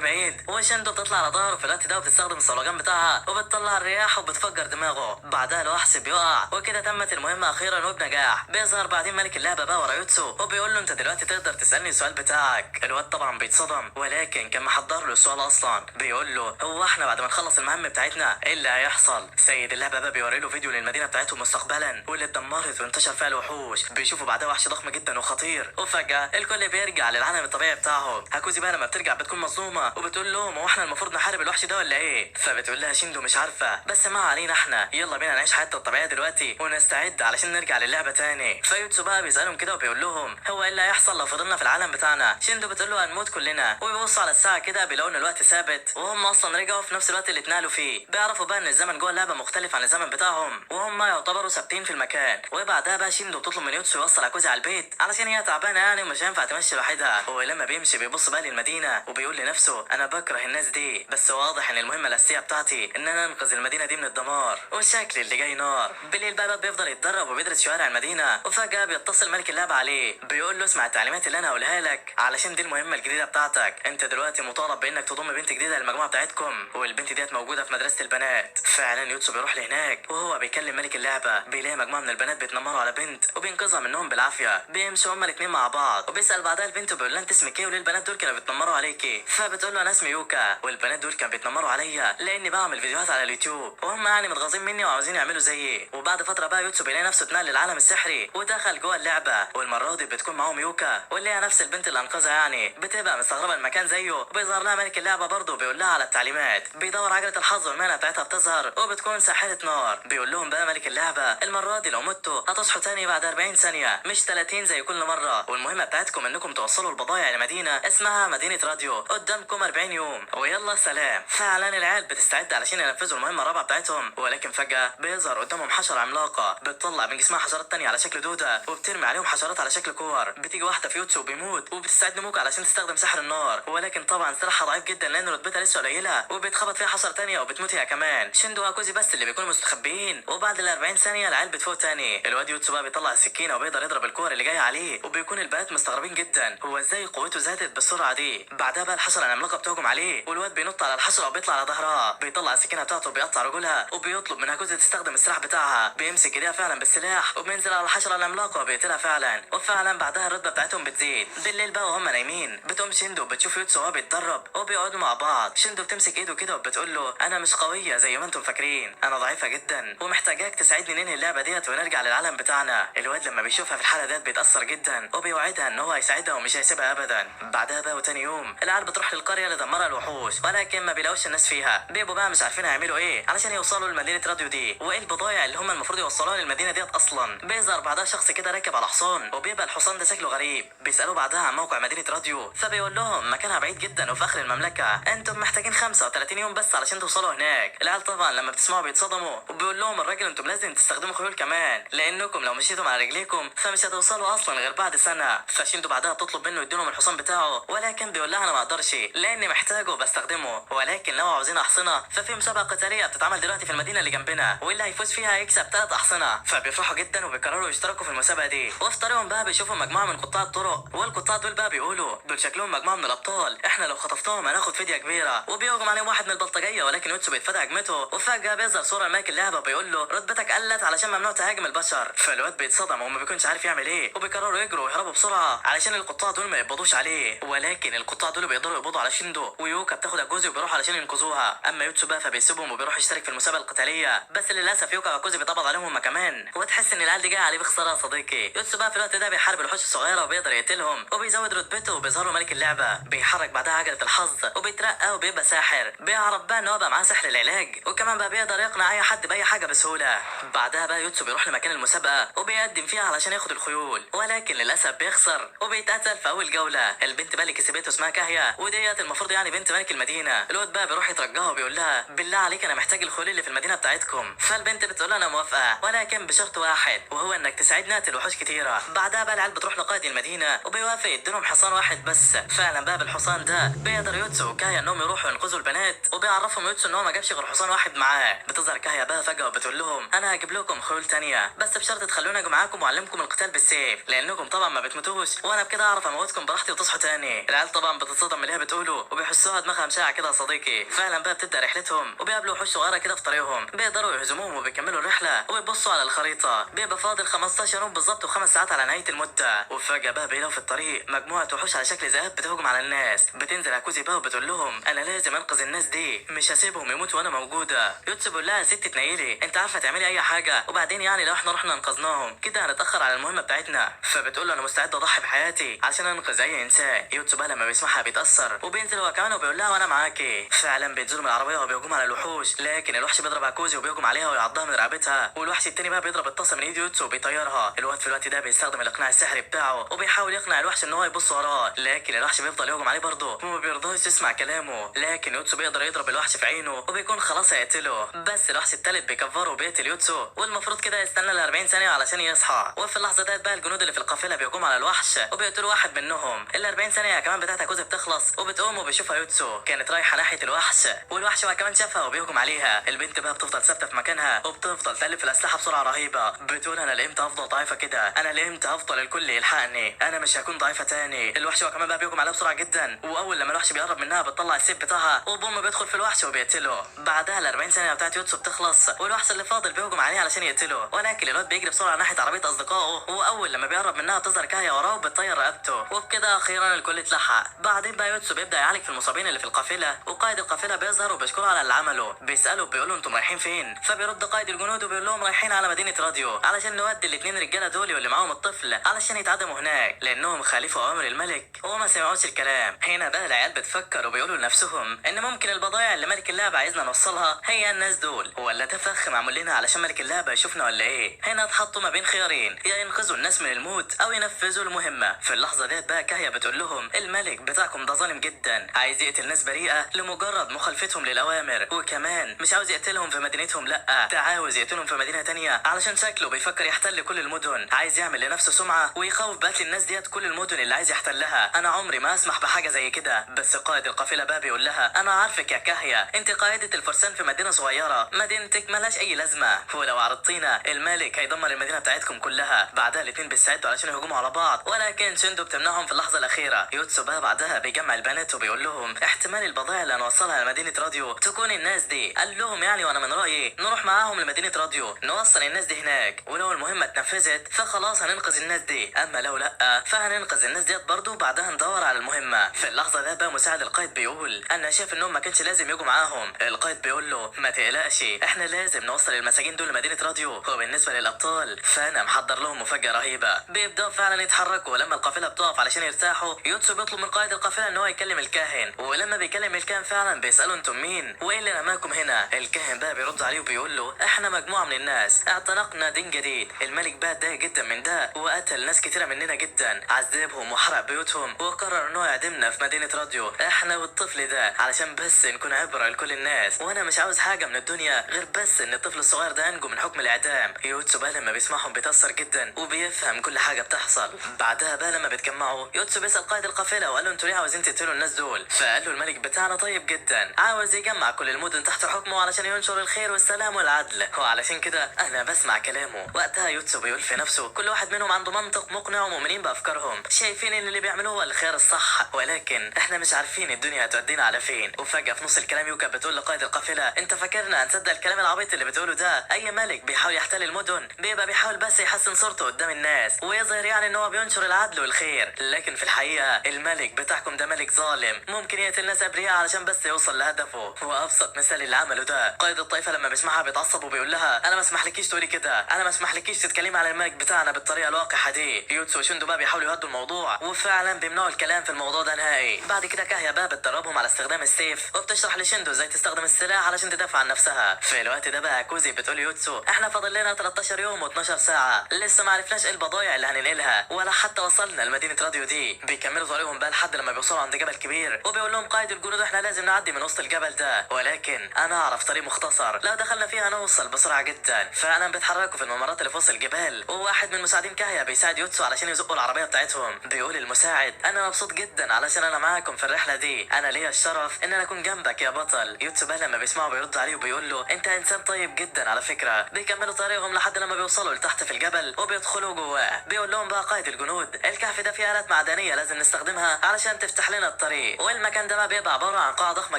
بعيد، وشندو بتطلع على ظهره في الوقت ده وبتستخدم الصولجان بتاعها وبتطلع الرياح وبتفجر دماغه. بعدها الوحش بيقع، وكده تمت المهمة اخيرا وبنجاح. بيظهر بعدين ملك اللعبة بقى ورا يوتسو وبيقول له انت دلوقتي تقدر تسالني السؤال بتاعك. الواد طبعا بيتصدم، ولكن كان محضر له السؤال اصلا. بيقول له هو احنا بعد ما نخلص المهام بتاعتنا ايه اللي هيحصل؟ سيد اللعبة بقى بيوري له فيديو للمدينة بتاعتهم مستقبلا واللي اتدمرت وانتشر فيها الوحوش. بيشوفوا بعدها وحش ضخم جدا وخطير، وفجاة الكل بيرجع للعالم الطبيعي بتاعهم. هاكوزي بقى لما بترجع بتكون مصدومة وبتقول لهم هو احنا المفروض نحارب الوحش ده ولا ايه؟ فبتقول لها شيندو مش عارفه، بس ما علينا، احنا يلا بينا نعيش حياتنا الطبيعية دلوقتي ونستعد علشان نرجع للعبة تاني. فيوتسو بقى بيسالهم كده وبيقول لهم هو ايه اللي هيحصل لو فضلنا في العالم بتاعنا؟ شيندو بتقول له هنموت كلنا. وبيبصوا على الساعة كده بيلاقوا ان الوقت ثابت، وهم اصلا رجعوا في نفس الوقت اللي اتنقلوا فيه. بيعرفوا بقى ان الزمن جوه اللعبة مختلف عن الزمن بتاعهم، وهم يعتبروا ثابتين في المكان. وبعدها بقى شيندو بتطلب من يوتسو يوصل عكوزي على البيت علشان هي تعبانة يعني ومش هينفع تمشي لوحدها. ولما بيمشي بيبص بقى للمدينة وبيقول لنفسه انا بكره الناس دي، بس واضح ان المهمة الاساسية بتاعتي ان انا انقذ المدينة دي من الدمار، والشكل اللي جاي نار. بالليل بقى بيفضل يتدرب وبيدرس شوارع المدينة، وفجاة بيتصل ملك اللعبة عليه بيقول له اسمع التعليمات اللي انا هقولها لك علشان دي المهمة الجديدة بتاعتك. انت دلوقتي مطالب بانك تضم بنت جديدة للمجموعة بتاعتكم، والبنت ديت موجودة في مدرسه البنات. فعلا يوتسو بيروح لهناك وهو بيكلم ملك اللعبة، بيلاقي مجموعة من البنات بيتنمروا على بنت وبينقذها منهم بالعافية. بيمشوا هما الاثنين مع بعض، وبيسال بعدها البنت وبيقول لها انت اسمك ايه وليه البنات دول كانوا بيتنمروا عليكي؟ فبتقول له انا اسمي يوكا، والبنات دول كانوا بيتنمروا عليا لاني بعمل فيديوهات على اليوتيوب، وهم يعني متغاظين مني وعاوزين يعملوا زيي. وبعد فترة بقى يوتسو بيلاقي نفسه اتنقل للعالم السحري ودخل جوه اللعبة، والمرة دي بتكون معاهم يوكا واللي هي نفس البنت اللي انقذها يعني. بتبقى مستغربه المكان زيه، وبيظهر لها ملك اللعبة برضه بيقول لها على التعليمات. بيدور عجله الحظ والمهنه بتاعتها بتظهر وبتكون ساحرة نار. بيقول لهم بقى ملك اللعبة المرة دي لو متوا هتصحوا تاني بعد 40 ثانية مش 30 زي كل مرة، والمهمه بتاعتكم انكم توصلوا البضايع لمدينة اسمها مدينة راديو، قدامكم 40 يوم ويلا سلام. فعلا العيال بتستعد علشان ينفذوا المهمة الرابعة بتاعتهم، ولكن فجاة بيظهر قدامهم حشرة عملاقة بتطلع من جسمها حشرات تانية على شكل دوده، وبترمي عليهم حشرات على شكل كور. بتيجي واحدة في يوتسو بيموت، وبتستعد موكا علشان تستخدم سحر النار، ولكن طبعا سلاحها ضعيف جدا لان رتبتها لسه قليله، وبيتخبط فيها حشرة تانية وبتموت هي كمان. شندو واكوزي بس اللي بيكونوا مستخبيين. وبعد ال 40 ثانية العيال بتفوق تاني. الواد يوتسو بقى بيطلع السكينة وبيقدر يضرب الكور اللي جاية عليه، وبيكون البنات مستغربين جدا هو ازاي قوته زادت بالسرعة دي. بعدها بقى الحشرة العملاقة بتهجم عليه، والواد بينط على الحشرة وبيطلع على ظهرها، بيطلع السكينة بتاعته وبيقطع رجلها، وبيطلب من هاكوزي تستخدم السلاح بتاعها. بيمسك ايديها فعلا بالسلاح وبينزل على الحشرة العملاقة وبيقتلها فعلا، وفعلا بعدها الرتبة بتاعتهم بتزيد. بالليل بقى وهم نايمين بتقوم شندو بتشوف يوتسو وهو بيتدرب وبيقعدوا مع بعض. شندو بتمسك ايده كده وبتقول له انا مش قوية زي ما انتم فاكرين، انا ضعيفة جدا ومحتاجاك تساعدني ننهي اللعبة ديت ونرجع للعالم بتاعنا. الواد لما بيشوفها في الحالة ديت بيتاثر جدا وبيوعدها ان هو هيساعدها ومش هيسيبها ابدا. بعدها بقى وتاني يوم العيال بتروح للقريه اللي دمرها الوحوش، ولكن ما بيلاقوش الناس فيها. بيبقوا بقى مش عارفين هيعملوا ايه علشان يوصلوا لمدينة راديو دي، وايه البضايع اللي هم المفروض يوصلوها للمدينة ديت اصلا. بيظهر بعدها شخص كده راكب على حصان، وبيبقى الحصان ده شكله غريب. بيسالوه بعدها عن موقع مدينة راديو، فبيقول لهم مكانها بعيد جدا وفي اخر المملكة، انتم محتاجين 35 يوم بس علشان توصلوا هناك. العيال طبعا لما بتسمعوا بيتصدموا، وبيقول لهم الراجل انتم لازم تستخدموا خيول كمان، لانكم لو مشيتم على رجليكم فمش هتوصلوا اصلا غير بعد سنة. فشيندو بعدها بتطلب منه يديلهم الحصان بتاعه، ولكن بيقول لها انا ما اقدرش لاني محتاجه وبستخدمه، ولكن لو عاوزين احصنه ففي مسابقة قتالية بتتعمل دلوقتي في المدينة اللي جنبنا، واللي هيفوز فيها هيكسب 3 احصنه. فبيفرحوا جدا وبيقرروا يشتركوا في المسابقة دي. وفي طريقهم بقى بيشوفوا مجموعة من قطاع الطرق، والقطاع دول بقى بيقولوا دول شكلهم مجموعة من الابطال، احنا لو خطفتهم هناخد فدية كبيرة. وبيهجم عليهم واحد من البلطجيه، ولكن يوتسو بيتفادى هجمته، وفجاة بيظهر صوره مايك اللعبة بيقول له رتبتك قلت علشان ممنوع تهاجم البشر. فالواد بيتصدم وما بيكونش عارف يعمل ايه، وبيقرروا يجروا ويهربوا بسرعة علشان القطاع دول ما يقبضوش عليه. ولكن القطاع دول بيقدروا يقبضوا على شيندو، ويوكا بتاخد اجوزي وبيروحوا علشان ينقذوها. اما يوتسو بقى فبيسيبهم وبيروح يشترك في المسابقة القتالية، بس للاسف يوكا واكوزي بيتقبض عليهم هما كمان، وتحس ان العيال دي جاية عليه بخسارة يا صديقي. يوتسو بقى في الوقت ده بيحارب الوحوش الصغيرة وبيقدر يقتلهم، وبيزود رتبته وبيظهر له ملك اللعبة. بيحرك بعدها عجله الحظ وبيترقى وبيبقى ساحر. بيعرف بقى ان هو بقى معاه سحر العلاج، وكمان بقى بيقدر يقنع اي حد باي حاجة بسهولة. بعدها بقى يوتسو بيروح لمكان المسابقة وبيقدم فيها علشان ياخد الخيول، ولكن للاسف بيخسر وبيتقتل في اول جولة. البنت بقى اللي كسبته اسمها كاهيا، وديت المفروض يعني بنت ملك المدينة. الواد بقى بيروح يترجاها وبيقول لها بالله عليك انا محتاج الخيول اللي في المدينة بتاعتكم. فالبنت بتقول انا موافقة، ولكن بشرط واحد، وهو انك تساعدنا اقتل وحوش كتيرة. بعدها بقى العيال بتروح لقائد المدينة وبيوافق يديلهم حصان واحد بس. فعلا بقى بالحصان ده بيقدر يوتسو وكاهيا انهم يروحوا ينقذوا البنات، وبيعرفهم يوتسو ان هو ما جابش غير حصان واحد معاه. بتظهر كاهيا بقى فجاة وبتقول لهم انا هجيب لكم خيول تانية، بس بشرط تخلوني اجي معاكم واعلمكم القتال بالسيف، لانكم طبعا ما بتموتوش، وانا بكده اعرف اموتكم براحتي وتصحوا تاني. العيال طبعا بتتصدم من اللي هي بتقوله وبيحسوها دماغها مشاعه كده يا صديقي. فعلا بقى بتبدا رحلتهم وبيقابلوا وحوش صغيرة كده في طريقهم، بيقدروا يهزموهم وبيكملوا الرحلة. وبيبصوا على الخريطة بيبقى فاضل 15 يوم بالظبط وخمس ساعات على نهاية المدة. وفجاة بقى بيلاقوا في الطريق مجموعة وحوش على شكل ذئاب بتهجم على الناس. بتنزل هاكوزي بقى وبتقول لهم انا لازم انقذ الناس دي، مش هسيبهم يموتوا وانا موجودة. يوتسو بيقول لها يا ست تنيلي، انت عارفه تعملي اي حاجة، وبعدين يعني لو احنا رحنا انقذناهم كده هنتاخر على المهمة بتاعتنا. فبتقول له انا مستعدة اضحي بحياتي عشان انقذ اي انسان. يوتسو بقى لما بيسمعها بيتاثر وبينزل هو كمان وبيقول لها وانا معاكي. فعلا بينزلوا من العربية وبيهجموا على الوحوش، لكن الوحش بيضرب هاكوزي وبيهجم عليها ويعضها من رقبتها، والوحش التاني بقى بيضرب الطاسه من ايد يوتسو وبيطيرها. الواد في الوقت ده بيستخدم الاقناع السحري بتاعه وبيحاول يقنع الوحش ان هو يبص وراه، لكن الوحش بيفضل يهجم عليه برضه وما بيرضاش يسمع كلامه. لكن يوتسو بيقدر يضرب الوحش في عينه وبيكون خلاص هيقتله، بس الوحش التالت بيكفره وبيقتل يوتسو، والمفروض كده يستنى ال 40 ثانية علشان يصحى. وفي اللحظة ديت بقى الجنود اللي في القافلة بيهجموا على الوحش وبيقتلوا واحد منهم. ال 40 ثانية كمان بتاعت هاكوزي بتخلص وبتقوم وبيشوفها يوتسو كانت رايحة ناحية الوحش، والوحش هو كمان شافها وبيهجم عليها. البنت بقى بتفضل ثابتة في مكانها وبتفضل تقلب في الاسلحة بسرعة رهيبة، بتقول انا لامتى هفضل ضعيفة كده، انا لامتى هفضل الكل يلحقني، انا مش هكون ضعيفة تاني. الوحش هو كمان بقى بيهجم عليها بسرعة جدا، واول لما الوحش بيقرب منها بتطلع السيف بتاعها وبوم بيدخل في الوحش وبيقتله. بعدها ال 40 ثانية بتاعت يوتسو بتخلص والوحش اللي فاضل بيهجم عليه علشان يقتله، ولكن الواد بيجري بسرعة ناحية عربية اصدقائه، واول لما بيقرب منها بتظهر كاهيه وراه وبتطير رقبته، وبكده اخيرا الكل اتلحق. بعدين بقى يوتسو بيبدا يعالج في المصابين اللي في القافلة، وقائد القافلة بيظهر وبيشكره على اللي عمله، بيساله بيقول له انتم رايحين فين؟ فبيرد قائد الجنود وبيقول لهم رايحين على مدينة راديو علشان نودي الاثنين رجاله دول واللي معاهم الطفل علشان يتعدموا هناك لانهم خالفوا اوامر الملك وما سمعوش الكلام. هنا بقى العيال بتفكر وبيقولوا لنفسهم ان ممكن البضائع اللي ملك اللعبة عايزنا نوصلها هي الناس دول، ولا ده فخ معمول لنا علشان ملك اللعبة يشوفنا ولا ايه؟ هنا اتحطوا ما بين خيارين، يا ينقذوا الناس من الموت او ينفذوا المهمة. في اللحظة ديت بقى كاهيه بتقول لهم الملك بتاعكم ده ظالم جدا، عايز يقتل ناس بريئة لمجرد مخالفتهم للاوامر، وكمان مش عاوز يقتلهم في مدينتهم، لا ده عاوز يقتلهم في مدينة تانية علشان شكله بيفكر يحتل كل المدن، عايز يعمل لنفسه سمعه ويخوف بقتل الناس ديت كل المدن اللي عايز يحتلها. انا عمري ما اسمح بحاجة زي كده. بس قائد القافلة بقى بيقول لها انا عارفك يا كاهيه، انت قائده الفرسان في مدينة صغيرة، مدينتك ملهاش اي لازمه، ولو عرضتينا الملك هيدمر المدينة بتاعتكم كلها. بعدها الاثنين بيستعدوا علشان يهجموا على بعض، ولكن شندو بتمنعهم في اللحظة الاخيرة. يوتسو بقى بعدها بيجمع البنات وبيقول لهم احتمال البضائع اللي هنوصلها لمدينة راديو تكون الناس دي، قال لهم يعني وانا من رايي نروح معاهم لمدينة راديو نوصل الناس دي هناك، ولو المهمة اتنفذت فخلاص هننقذ الناس دي، اما لو لا فهننقذ الناس ديت برضه بعدها ندور على المهمة. في اللحظة ده بقى مساعد القائد بيقول انا شايف انهم ما كانش لازم يجوا معاهم. القائد بيقول له ما تقلقش، احنا لازم نوصل المساجين دول لمدينة راديو، وبالنسبة للابطال فانا محضر لهم مفاجاة رهيبة. بيبداوا فعلا يتحركوا، ولما القافلة بتقف علشان يرتاحوا يوتسو بيطلب من قائد القافلة ان هو يكلم الكاهن، ولما بيكلم الكاهن فعلا بيساله انتم مين وايه اللي رماكم هنا؟ الكاهن بقى بيرد عليه وبيقول له احنا مجموعة من الناس اعتنقنا دين جديد. الملك بقى اتضايق جدا من ده وقتل ناس كتيرة مننا جدا، عذبهم وحرق بيوتهم، وقرر ان هو يعدمنا في مدينة راديو احنا والطفل ده علشان بس نكون عبره لكل الناس، وانا مش عاوز حاجة من الدنيا غير بس ان الطفل الصغير ده ينجو من حكم الاعدام. يوتسو بقى لما بيسمعهم بيتاثر جدا وبيفهم كل حاجة بتحصل. بعدها بقى لما بيتجمعوا يوتسو بيسال قائد القافلة وقال له انتوا ليه عاوزين تقتلوا الناس دول؟ فقال له الملك بتاعنا طيب جدا، عاوز يجمع كل المدن تحت حكمه علشان ينشر الخير والسلام والعدل، وعلشان كده انا بسمع كلامه. وقتها يوتسو بيقول في نفسه كل واحد منهم عنده منطق مقنع ومؤمنين بافكارهم، شايفين ان اللي بيعملوه هو الخير الصح، ولكن احنا مش عارفين الدنيا هتودينا على فين. وفجاة في نص الكلام يوكا بتقول لقائد القافلة انت فاكرنا هنصدق الكلام العبيط اللي بتقوله ده؟ اي ملك بيحاول يحتل المدن بيبقى بيحاول بس يحسن صورته قدام الناس ويظهر يعني ان هو بينشر العدل والخير، لكن في الحقيقة الملك بتاعكم ده ملك ظالم، ممكن يقتل ناس ابرياء علشان بس يوصل لهدفه. وابسط مثال اللي عمله ده قائد الطائفة لما بيسمعها بيتعصب وبيقول لها انا ما اسمحلكيش تقولي كده، انا ما اسمحلكيش تتكلمي على الملك بتاعنا بالطريقة الواقحه دي. يوتسو وشندو بقى بيحاولوا يهدوا الموضوع وفعلا بيمنعوا الكلام في الموضوع ده نهائي. بعد كده كاهيا بقى بتدربهم على استخدام السيف وبتشرح لشندو ازاي تستخدم السلاح علشان تدافع عن نفسها. في الوقت ده بقى كوزي بتقول يوتسو احنا فاضل لنا 13 يوم و12 ساعة، لسه ما عرفناش ايه البضايع اللي هننقلها ولا حتى وصلنا لمدينة راديو دي. بيكملوا طريقهم بقى لحد لما بيوصلوا عند جبل كبير، وبيقول لهم قائد الجنود احنا لازم نعدي من وسط الجبل ده، ولكن انا اعرف طريق مختصر لو دخلنا فيها نوصل بسرعة جدا. فعلا بيتحركوا في الممرات اللي في وسط الجبال، وواحد من مساعدين كاهيا بيساعد يوتسو علشان يزقوا العربية بتاعتهم. بيقول المساعد انا مبسوط جدا علشان انا معاكم في الرحلة دي، انا ليا الشرف ان انا اكون جنبك يا بطل. يوتسو بقى لما بيسمعه بيرد عليه وبيقول له انت انسان طيب جدا على فكرة. بيكملوا طريقهم لحد لما بيوصلوا لتحت في الجبل وبيدخلوا جواه. بيقول لهم بقى قائد الجنود الكهف ده فيه آلات معدنية لازم لازم نستخدمها علشان تفتح لنا الطريق. والمكان ده بقى بيبقى عبارة عن قاعة ضخمة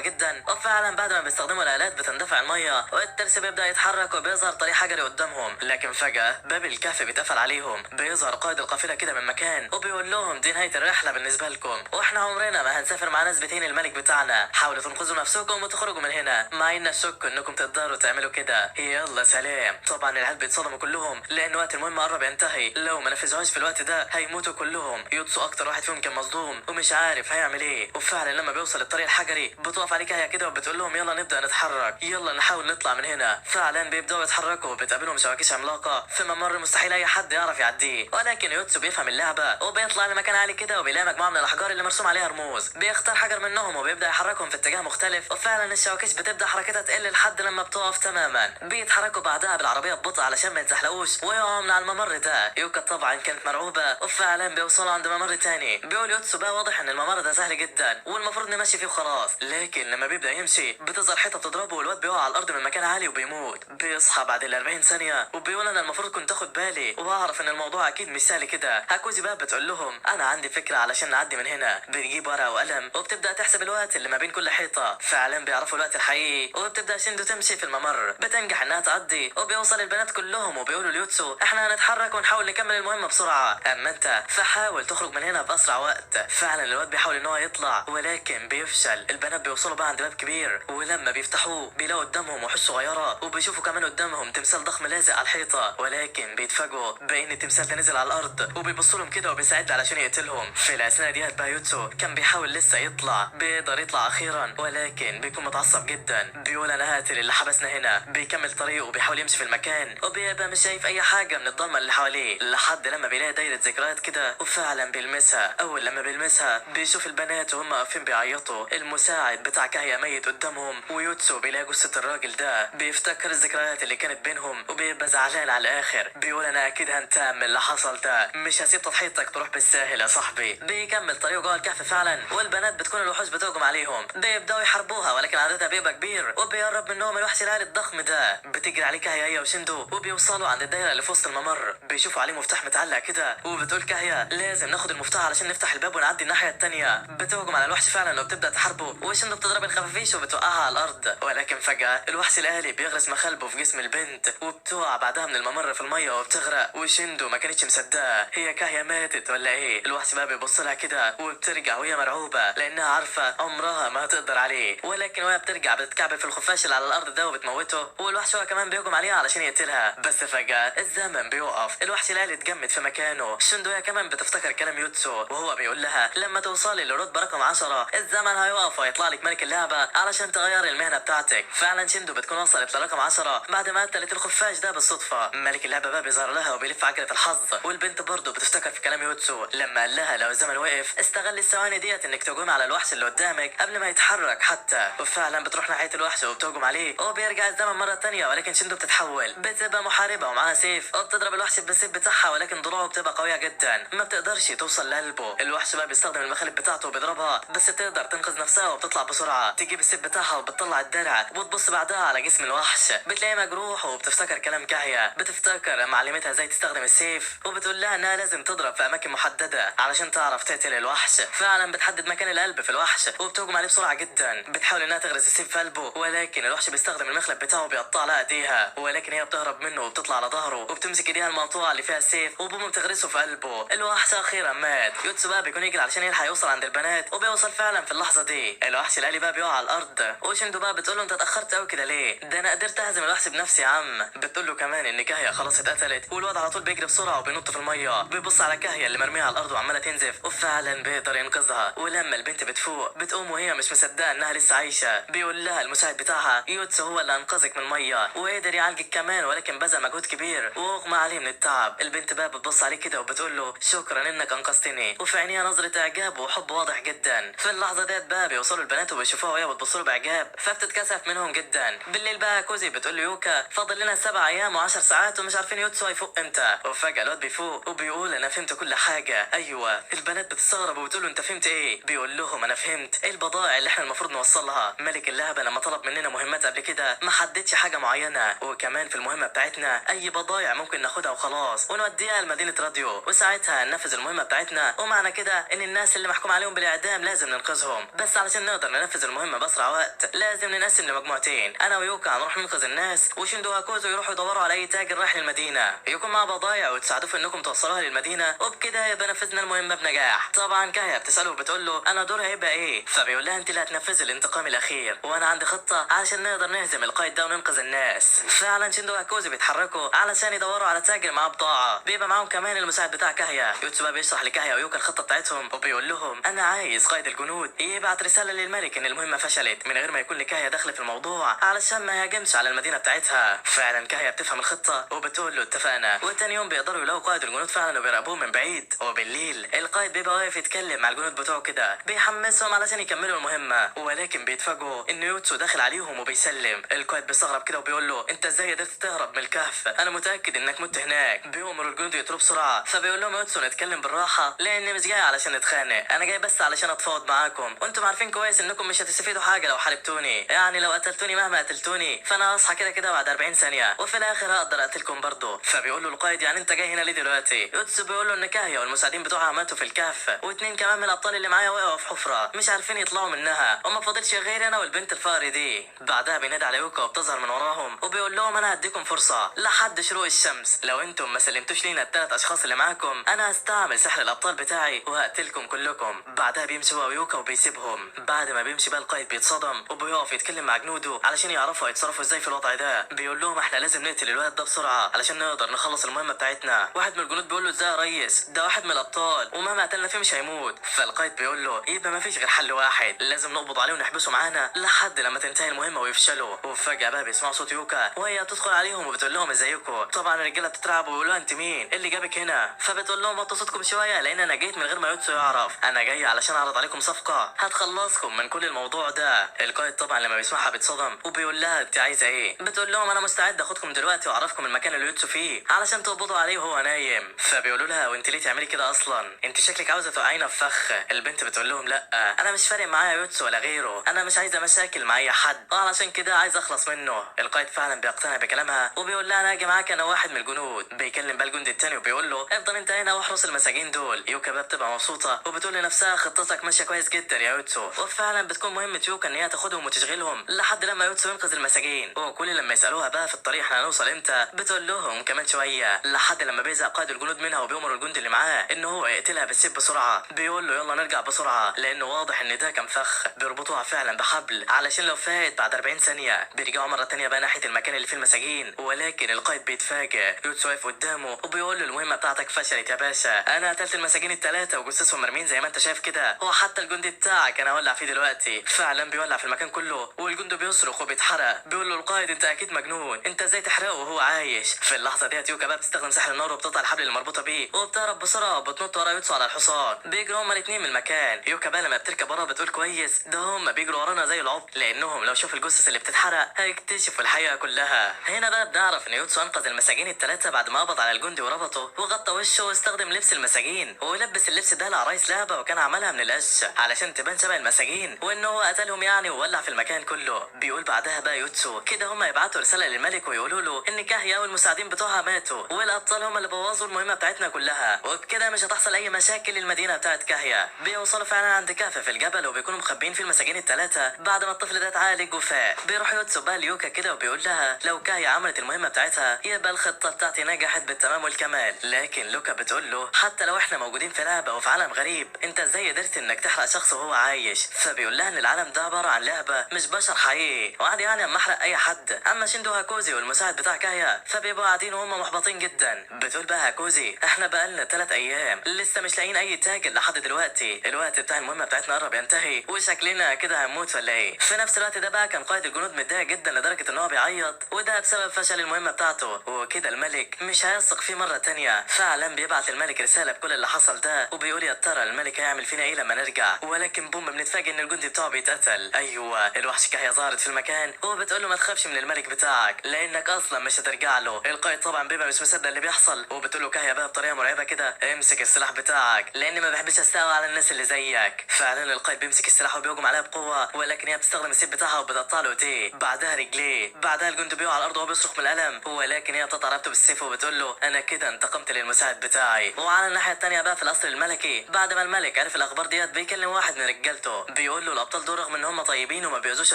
جدا، وفعلا بعد ما بيستخدموا الالات بتندفع المية والترس بيبدا يتحرك وبيظهر طريق حجري قدامهم. لكن فجاة باب الكهف بيتقفل عليهم، بيظهر قائد القافلة كده من مكان وبيقول لهم دي نهاية الرحلة بالنسبة لكم، واحنا عمرنا ما هنسافر مع ناس بتهين الملك بتاعنا، حاولوا تنقذوا نفسكم وتخرجوا من هنا، مع ان اشك انكم تقدروا تعملوا كده، يلا سلام. طبعا العيال بيتصدموا كلهم لان وقت المهمة قرب ينتهي، لو ما نفذوهاش في الوقت ده هيموتوا كلهم. يوتسو اكتر واحد فيهم كان مصدوم ومش عارف هيعمل ايه، وفعلا لما بيوصل الطريق الحجري بتقف عليه كاهية كده وبتقول لهم يلا نبدا نتحرك، يلا نحاول نطلع من هنا. فعلا بيبداوا يتحركوا وبتقابلهم شواكيش عملاقة في ممر مستحيل اي حد يعرف يعديه، ولكن يوتسو بيفهم اللعبة وبيطلع لمكان عالي كده وبيلاقي مجموعة من الاحجار اللي مرسوم عليها رموز، بيختار حجر منهم وبيبدا يحركهم في اتجاه مختلف، وفعلا الشواكيش بتبدا حركتها تقل لحد لما بتقف تماما. بيتحركوا بعدها بالعربية ببطء علشان ما يتزحلقوش ويقعوا من على الممر ده. يوكا طبعا كانت مرعوبه، وفعلا بيوصلوا عند ممر تاني. بيقول يوتسو بقى واضح ان الممر ده سهل جدا والمفروض نمشي فيه وخلاص، لكن لما بيبدا يمشي بتظهر حيطة بتضربه والواد بيقع على الارض من مكان عالي وبيموت. بيصحى بعد ال 40 ثانية وبيقول انا المفروض كنت اخد بالي واعرف ان الموضوع اكيد مش سهل كده. هاكوزي بقى بتقول لهم انا عندي فكرة علشان نعدي من هنا، بتجيب ورقة وقلم وبتبدا تحسب الوقت اللي ما بين كل حيطة، فعلا بيعرفوا الوقت الحقيقي. وبتبدا شندو تمشي في الممر، بتنجح انها تعدي وبيوصل البنات كلهم وبيقولوا ليوتسو احنا هنتحرك ونحاول نكمل المهمة بسرعة، اما انت فحاول تخرج من هنا باسرع وقت. فعلا الواد بيحاول ان هو يطلع ولكن بيفشل. البنات بيوصلوا بقى عند باب كبير، ولما بيفتحوه بيلاقوا قدامهم وحوش صغيرة، وبيشوفوا كمان قدامهم تمثال ضخم لازق على الحيطة، ولكن بيتفاجئوا بان التمثال ده نزل على الارض وبيبصوا لهم كده وبيساعد علشان يقتلهم. في الاثناء ديت بقى يوتسو كان بيحاول لسه يطلع، بيقدر يطلع اخيرا ولكن بيكون متعصب جدا، بيقول انا هقتل اللي حبسنا هنا. بيكمل طريقه وبيحاول يمشي في المكان وبيبقى مش شايف اي حاجة من الضلمة اللي حواليه، لحد لما بيلاقي دايرة ذكريات كده وفعلا بيلمسها. اول لما بيلمسها بيشوف البنات وهم واقفين بيعيطوا، المساعد بتاع كاهيا ميت قدامهم، ويوتسو بيلاقي جثة الراجل ده، بيفتكر الذكريات اللي كانت بينهم وبيبقى زعلان على الاخر، بيقول انا اكيد هنتقم من اللي حصل ده، مش هسيب تضحيتك تروح بالساهل يا صاحبي. بيكمل طريقه جوه الكهف فعلا، والبنات بتكون الوحوش بتهجم عليهم، بيبداوا يحاربوها ولكن عددها بيبقى كبير، وبيقرب منهم الوحش الآلي الضخم ده. بتجري عليه كاهيا هي وشندو وبيوصلوا عند الدايرة اللي في وسط الممر، بيشوفوا عليه مفتاح متعلق كده، وبتقول كاهيا لازم ناخد المفتاح علشان نفتح الباب ونعدي الناحية التانية. بتهجم على الوحش فعلا وبتبدا تحاربه، وشندو بتضرب الخفافيش وبتوقعها على الارض، ولكن فجاة الوحش الآلي بيغرس مخالبه في جسم البنت وبتقع بعدها من الممر في المية وبتغرق. وشندو ما كانتش مصدقه هي كاهيا ماتت ولا ايه. الوحش بقى بيبص لها كده وبترجع وهي مرعوبه لانها عارفه عمرها ما هتقدر عليه، ولكن وهي بترجع بتتكعبل في الخفاش اللي على الارض ده وبتموته، والوحش هو كمان بيهجم عليها علشان يقتلها. بس فجاة الزمن بيوقف، الوحش الآلي اتجمد في مكانه. شندو هي كمان بتفتكر كلام يوتسو وهو بيقول لها لما توصلي لرتبه رقم 10 الزمن هيقف ويطلع لك ملك اللعبة علشان تغير المهنة بتاعتك. فعلا شندو بتكون وصلت لرقم 10 بعد ما قتلت الخفاش ده بالصدفة. ملك اللعبة بقى بيظهر لها وبيلف عجله الحظ، والبنت برضه بتفتكر في كلام يوتسو لما قال لها لو الزمن وقف استغل الثواني ديت انك تهجمي على الوحش اللي قدامك قبل ما يتحرك حتى. وفعلا بتروح ناحية الوحش وبتهجم عليه وبيرجع الزمن مرة تانية، ولكن شندو بتتحول بتبقى محاربة ومعاها سيف وبتضرب الوحش بالسيف بتاعها، ولكن ضلوعه بتبقى قوية جدا ما بتقدرش توصل لقلبه. الوحش بقى بيستخدم المخالب بتاعته وبيضربها، بس بتقدر تنقذ نفسها وبتطلع بسرعة تجيب السيف بتاعها وبتطلع الدرع، وتبص بعدها على جسم الوحش بتلاقيه مجروح، وبتفتكر كلام كاهيا، بتفتكر معلمتها ازاي تستخدم السيف، وبتقول لها انها لازم تضرب في اماكن محددة علشان تعرف تقتل الوحش. فعلا بتحدد مكان القلب في الوحش وبتهجم عليه بسرعة جدا، بتحاول انها تغرس السيف في قلبه، ولكن الوحش بيستخدم المخلب بتاعه بيقطع لها ايديها، ولكن هي بتهرب منه وبتطلع على ظهره وبتمسك ايديها المقطوعة اللي فيها السيف وبوم بتغرسه في قلبه. الوحش اخيرا مات. يوتسو بقى بيكون يجري علشان يلحق يوصل عند البنات، وبيوصل فعلا في اللحظة دي. الوحش الآلي بقى بيقع على الارض، وشندو بقى بتقول له انت اتاخرت قوي كده ليه؟ ده انا قدرت اهزم الوحش بنفسي يا عم. بتقول له كمان ان كاهيا خلاص اتقتلت، والواد على طول بيجري بسرعة وبينط في المية، بيبص على كاهيا اللي مرمية على الارض وعماله تنزف، وفعلا بيقدر ينقذها. ولما البنت بتفوق بتقوم وهي مش مصدقه انها لسه عايشه، بيقول لها المساعد بتاعها يوتسو هو اللي انقذك من المية وقدر يعالجك كمان، ولكن بذل مجهود كبير واغمى عليه من التعب. البنت بقى بتبص عليه كده وبتقول له شكرا انك انقذتني، وفي عينيها نظره اعجاب وحب واضح جدا. في اللحظة ديت بقى بيوصلوا البنات وبيشوفوها وهي بتبص له باعجاب، فبتتكسف منهم جدا. بالليل بقى كوزي بتقول له يوكا فاضل لنا 7 ايام و10 ساعات ومش عارفين يوتسو هيفوق امتى. وفجاة الواد بيفوق وبيقول انا فهمت كل حاجة. ايوه البنات بتستغرب وبتقول له انت فهمت ايه؟ بيقول لهم انا فهمت ايه البضائع اللي احنا المفروض نوصلها. ملك اللعبة لما طلب مننا مهمات قبل كده ما حددش حاجة معينة، وكمان في المهمة بتاعتنا اي بضائع ممكن ناخدها وخلاص ونوديها لمدينة راديو، وساعتها ننفذ المهمة بتاعتنا وما ومعنى كده ان الناس اللي محكوم عليهم بالاعدام لازم ننقذهم، بس علشان نقدر ننفذ المهمة باسرع وقت لازم ننقسم لمجموعتين، انا ويوكا هنروح ننقذ الناس، وشيندو هاكوزو يروحوا يدوروا على اي تاجر رايح للمدينة يكون معاه بضايع وتساعدوه في انكم توصلوها للمدينة، وبكده يبقى نفذنا المهمة بنجاح. طبعا كاهيا بتساله وبتقول له انا دوري هيبقى ايه، فبيقول لها انت اللي هتنفذي الانتقام الاخير، وانا عندي خطه علشان نقدر نهزم القائد ده وننقذ الناس. فعلا شيندو هاكوزو بيتحركوا علشان يدوروا على تاجر معاه بضاعة، بيبقى معاهم كمان المساعد بتاع كاهيا. يوتسو بقى بيشرح لكاهيا ويوكا الخطة بتاعتهم وبيقول لهم انا عايز قائد الجنود يبعت رسالة للملك ان المهمة فشلت من غير ما يكون لكاهيا دخل في الموضوع علشان ما يهاجمش على المدينة بتاعتها. فعلا كاهيا بتفهم الخطة وبتقول له اتفقنا. وتاني يوم بيقدروا يلاقوا قائد الجنود فعلا وبيراقبوه من بعيد. وبالليل القائد بيبقى واقف يتكلم مع الجنود بتوعه كده بيحمسهم علشان يكملوا المهمة، ولكن بيتفاجئوا ان يوتسو داخل عليهم وبيسلم. القائد بيستغرب كده وبيقول له انت ازاي قدرت تهرب من الكهف؟ انا متاكد انك مت هناك. بيؤمر الجنود يقتلوه بسرعة، فبيقول لهم يوتسو نتكلم بالراحة لان مش جاي علشان نتخانق، انا جاي بس علشان اتفاوض معاكم، وانتم عارفين كويس انكم مش هتستفيدوا حاجة لو حاربتوني، يعني لو قتلتوني مهما قتلتوني فانا هصحى كده كده بعد 40 ثانية وفي الاخر هقدر اقتلكم برضه. فبيقول له القائد يعني انت جاي هنا ليه دلوقتي؟ يوتسو بيقول له ان كاهيا والمساعدين بتوعها ماتوا في الكهف، واثنين كمان من الابطال اللي معايا وقعوا في حفره مش عارفين يطلعوا منها، وما فاضلش غير انا والبنت الفقر دي. بعدها بينادي على يوكا وبتظهر من وراهم وبيقول لهم انا هديكم فرصة لحد شروق الشمس، لو انتم ما سلمتوش لينا الثلاث اشخاص اللي معاكم انا هستعمل سحر الابطال بتاعي وهقتلكم كلكم. بعدها بيمشي هو ويوكا وبيسيبهم. بعد ما بيمشي بقى القائد بيتصدم وبيقف يتكلم مع جنوده علشان يعرفوا هيتصرفوا ازاي في الوضع ده. بيقول لهم احنا لازم نقتل الولد ده بسرعة علشان نقدر نخلص المهمة بتاعتنا. واحد من الجنود بيقول له ازاي يا ريس، ده واحد من الابطال ومهما قتلنا فيه مش هيموت. فالقائد بيقول له يبقى ما فيش غير حل واحد، لازم نقبض عليه ونحبسه معانا لحد لما تنتهي المهمة ويفشلوا. وفجاة بقى بيسمعوا صوت يوكا وهي بتدخل عليهم وبتقول لهم ازيكم. طبعا الرجالة بتترعب وبيقولوا انت مين اللي جابك هنا؟ فبتقول لهم وطوا صوتكم شوية لان انا جيت من غير ما يوتسو يعرف، انا جاي علشان اعرض عليكم صفقة هتخلصكم من كل الموضوع ده. القائد طبعا لما بيسمعها بيتصدم وبيقول لها انت عايزه ايه؟ بتقول لهم انا مستعد اخدكم دلوقتي واعرفكم المكان اللي يوتسو فيه علشان تقبضوا عليه وهو نايم. فبيقولوا لها وانت ليه تعملي كده اصلا؟ انت شكلك عاوزه توقعينا في فخ. البنت بتقول لهم لا انا مش فارق معايا يوتسو ولا غيره، انا مش عايزه مشاكل مع اي حد وعلشان كده عايز اخلص منه. القائد فعلا بيقتنع بكلامها وبيقول لها انا هاجي معاك، انا واحد من الجنود. بيكلم بقى الجندي التاني وبيقول له افضل انت هنا واحرس المساجين دول. يوكا بقى بتبقى مبسوطة وبتقول لنفسها خطتك ماشية كويس جدا يا يوتسو. وفعلا بتكون مهمة يوكا ان هي تاخدهم وتشغلهم لحد لما يوتسو ينقذ المساجين. وكل لما يسالوها بقى في الطريق احنا هنوصل امتى، بتقول لهم كمان شوية، لحد لما بيزهق قائد الجنود منها وبيأمر الجندي اللي معاه ان هو يقتلها بالسيف بسرعة. بيقول له يلا نرجع بسرعة لانه واضح ان ده كان فخ. بيربطوها فعلا بحبل علشان لو فات بعد 40 ثانية. بيرجعوا مرة تانية بقى ناحية المكان اللي فيه المساجين، ولكن القائد بيتفاجئ. يوتسو واقف قدامه وبيقول له المهمة بتاعتك فشلت يا باشا، انا قتلت المساجين الثلاثة وجثثهم مرمين زي ما انت شايف كده، وحتى الجندي بتاعك انا هولع فيه دلوقتي. فعلا بيولع في المكان كله والجندي بيصرخ وبيتحرق. بيقول له القائد انت اكيد مجنون، انت ازاي تحرقه وهو عايش؟ في اللحظة ديت يوكا بقى بتستخدم سحر النار وبتقطع الحبل اللي مربوطة بيه وبتهرب بسرعة وبتنط ورا يوتسو على الحصان. بيجروا هما الاثنين من المكان. يوكا بقى لما بتركب ورا بتقول كويس ده هما بيجروا ورانا زي العبط، لانهم لو شافوا الجثث اللي بتتحرق هيكتشفوا الحقيقة كلها. هنا بقى بنعرف ان يوتسو انقذ المساجين الثلاثة بعد ما قبض على الجندي وربطه وغطى وشه واستخدم لبس المساجين ولبس اللبس ده لعرايس لعبه وكان عملها من القش علشان تبان شبه المساجين وان هو قتلهم يعني وولع في المكان كله. بيقول بعدها بقى يوتسو كده هما يبعتوا رسالة للملك ويقولوا له ان كاهيا والمساعدين بتوعها ماتوا والابطال هما اللي بوظوا المهمة بتاعتنا كلها، وبكده مش هتحصل اي مشاكل للمدينة بتاعت كاهيا. بيوصلوا فعلا عند كهف في الجبل وبيكونوا مخبيين في المساجين الثلاثة بعد ما الطفل ده اتعالج وفاق. بيروح يوتسو بقى ليوكا كده وبيقول لها لو كاهيا عملت المهمة بتاعتها يبقى الخطة بتاعتي نجحت بالتمام والكمال. لكن لوكا بتقول له حتى لو احنا موجودين في لعبه وفي عالم غريب انت ازاي قدرت انك تحرق شخص وهو عايش؟ فبيقول لها ان العالم ده عبارة عن لعبه مش بشر حقيقي وعادي يعني اما احرق اي حد. اما شيندو هاكوزي والمساعد بتاع كاهيا فبيبقوا قاعدين وهم محبطين جدا. بتقول بقى هاكوزي احنا بقالنا 3 ايام لسه مش لاقيين اي تاجر لحد دلوقتي، الوقت بتاع المهمة بتاعتنا قرب ينتهي وشكلنا كده هنموت ولا ايه؟ في نفس الوقت ده بقى كان قائد الجنود متضايق جدا لدرجة ان هو بيعيط، وده بسبب فشل المهمة بتاعته وكده الملك مش هيثق فيه مرة تانية. فعلا بيبعت الملك رسالة بكل اللي حصل ده وبيقول يا ترى الملك هيعمل فينا ايه لما نرجع. ولكن بوم بنتفاجئ ان الجندي بتاعه بيتقتل. ايوه الوحش كاهيا ظهرت في المكان وبتقول له ما تخافش من الملك بتاعك لانك اصلا مش هترجع له. القائد طبعا بيبقى مش مصدق اللي بيحصل وبتقول له كاهيا بقى بطريقة مرعبة كده امسك السلاح بتاعك لان ما بحبش استقوى على الناس اللي زيك. فعلا القائد بيمسك السلاح وبيهجم عليها بقوة، ولكن هي بتستخدم السيف بتاعها وبتقطع له ايديه، بعدها رجليه، بعدها الجندي بيقع على الارض وهو بيصرخ من الالم، ولكن هي بتقطع رقبته بالسيف وبتقول له انا كده انتقمت للمساعد بتاعي. وعلى الناحية الثانية بقى في القصر القصر الملكي. بعد ما الملك عرف الاخبار ديت بيكلم واحد من رجالته بيقول له الابطال دول رغم ان هم طيبين وما بيؤذوش